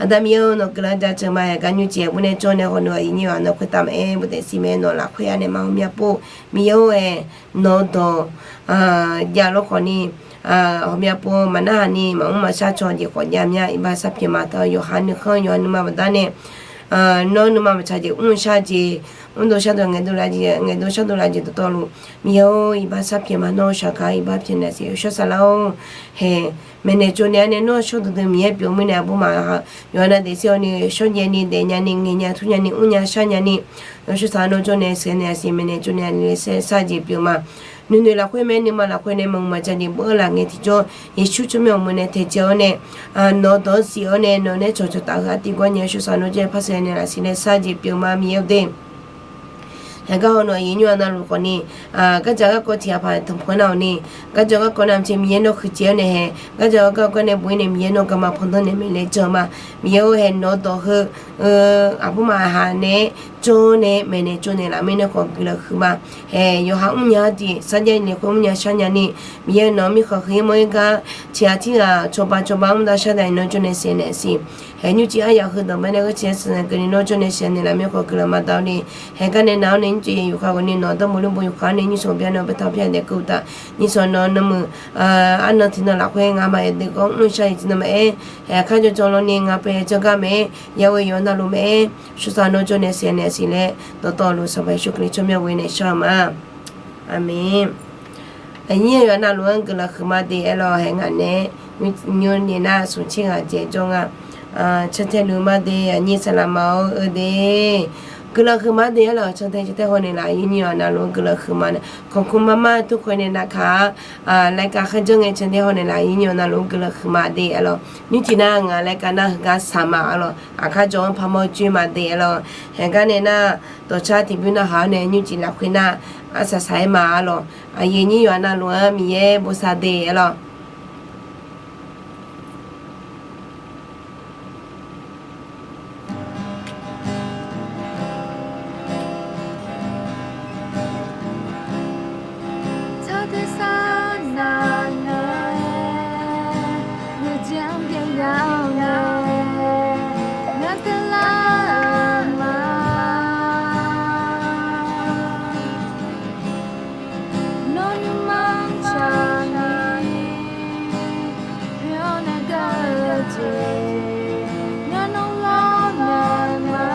Aqda Miqyaer-eu nawq guiqlanq jaceuq ma. Haeqgar nymrcif aqbur nae jawr nae hawneuq aqyuif nyir-aq nawr khoertav maqaer, buf taef siq mae, nawq lafkhoer-a nae ma ghawqmya pov, Miqyaer-or-aer, nawq-eu dawq jav lawr khawfni, ghawqmya pov maqnarhaq ni maqmr maqshar caw jeq khawf jav mya, iqbax sharpyaeq ma. Taq-eu yawqha nuikhanr yawqha nuima baqdanae nawr nuima maqtsaq jeq mr shar jeq, mrdov shardov ngaeqdov laf jeq, ngaeqdov shardov laf jeq dawqtawvluf, Miqyaer-or, iqbax sharpyaeq ma. Nawr shaqkaq iqbax pyaeqnaeq siq yawshawr saflar-or. Haeq, maeqnaeq tsovnaeq-awr nae nawr shawr duidui Miqyaer pyeuf-eu mirnae aqbur maqha, yawqha nav daefzir-awr ni shawr jaev ni daef nya ni ngaeq nya tur nya ni mr nya shar nya ni, yawshawr saflar nawr jawr nae saeqnaeq-a siq, maeqnaeq tsovnaeq-a ni laer saer shar jeq pyeuf ma. Nuinoeq lafkhoer mae, nuima lafkhoer nae maqmuiq maqja jeq bawr-eu laf ngae tiqjawr, Yeqsur tsawrmyanr-euq mq nae taejae-awr nae, nawq-eu dawq-anr siq-awr nae nawq nae cawqcawq taf-eu artiv gawr nya, yawshawr saflar nawr jawr-aer par saeqnaeq laf siq laer shar jeq pyeuf ma Miqyaer-or de. Haeqgar hawneuq aqyuif nyir-aq navluf khawfni, gardzaq garkawv tiq ghaq paq tanqpanq nar-awq ni, gardzaq garkawv nar maqtser Miqyaer nawr huiqdzaeq-awr nae hae, gardzaq garkawv nae buq-ir nae Miqyaer nawr garma pandanr naeq mae laer jan ma. Miqyaer-or, haeq nawq-eu dawq heu aqbur maqha nae-aer jawr nae maeqnaeq tsovnaeq laf mirnae khawf guiqlanq huiqma. Haeq yawqha mrnya-a jeq sarjax naeq khoer mrnya shar nya ni, Miqyaer nawq-anr mirkhanq huiq-ir mawr-ir gar tiq ghaq tirghaq cawba cawba mr dar shar daef nawr jawr nae saeqnaeq siq. Haeq nymrcif aryaq heu dawq bae nae ghaer tiq ghaq saqnaeq keuvni nawr jawr nae saeqnaeq laf mirnae khawf guiqlanq maqdawv ni, haeq gar nae nav-awr nae nymrcif yaeq yufkhav ghawqni nawq-eu darmaf lmrbo yufkhav-awr nae nyir sanq bya nae-eu baetaq pyar daef keuv uqtaf, nyir sanq nawq-eu nanmuiq arnan tiqnan lafkhoer ngamaf-aer deuq gawr mr shar-iq tiqnan maqaer, haeq kharjan janlawni ngar pae janr gar mae-aer, yawoe yawq navluf mae-aer, shursaq nawr jawr nae saeqnaeq siq laer dawqtawvluf Sanqpaq Yeqsur Kali tsawrmyanr ghoe nae shar-eu ma. Aqmeq. Aqnyir yawqha navluf-anr guiqlanq huiqma de aer lawq. Haeq ngaq nae nymr nyae nar smq tser ghaq jaeq jawr nga. Cantae luf ma de, aqnyir saqlaq ma-awr eu de. Guiqlanq huiqma de aer lawq. Cantae cantae haw naeqlaf, aqnyir yawqha navluf-anr guiqlanq huiqma nae, kanqkmr mar mar turkhoe nae navkaq-a, laer kav kharjan ngae cantae haw naeqlaf, aqnyir yawqha navluf-anr guiqlanq huiqma de aer lawq. Nymrcif nar ngaq laer kav nar heugar saqma aer lawq. Aqkar jawr-anr parmawr joer ma de aer lawq. Haeq gar nae nar dawqcar tiqbymr narhaq-awr nae nymrcif lafkhoer nar arsaq saq-aer ma aer lawq. Aqyuif nyir yawqha navluf-anr Miqyaer bosav de aer lawq. Nawr nuima tsaqni, pyeuf-awr nae gaq-eu jeq, ngar nawr lawrnaeq ma.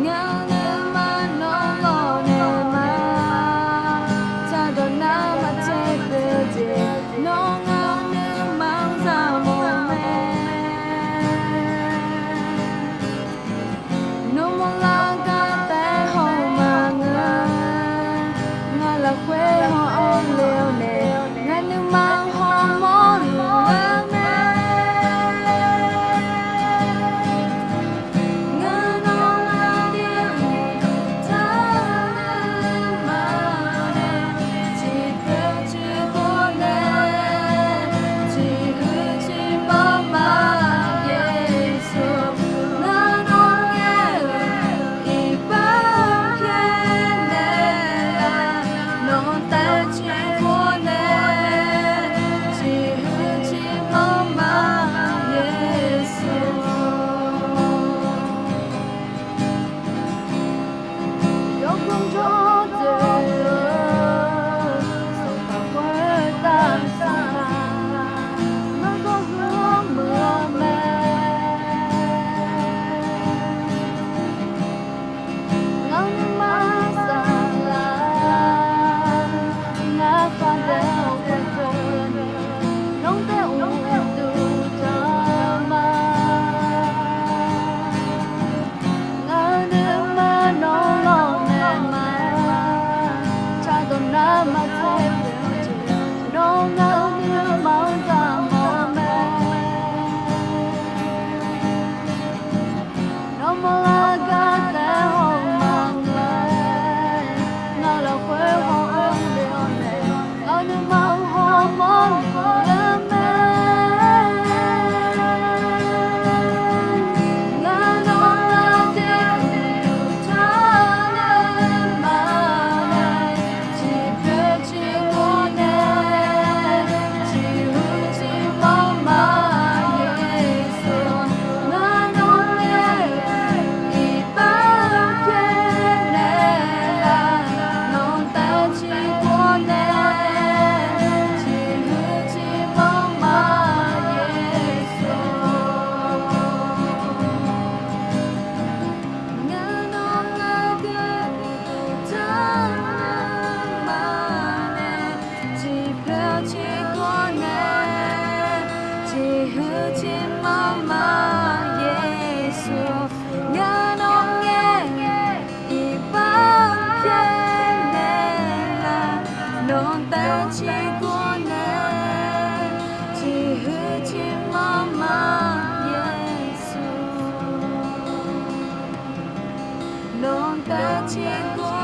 Ngar nuima nawr lawrnaeq ma. Tsaqdawq nar maqtser pyeuf-eu jeq, nawr ngar nuima-anr zaqmawf mae. Tiqheuq tiqmanr ma Yeqsur, ngaq nawq ngae iqbax pyaeqnaeq laf, nawq taef ciqgor nae. Tiqheuq tiqmanr ma Yeqsur, nawq taef ciqgor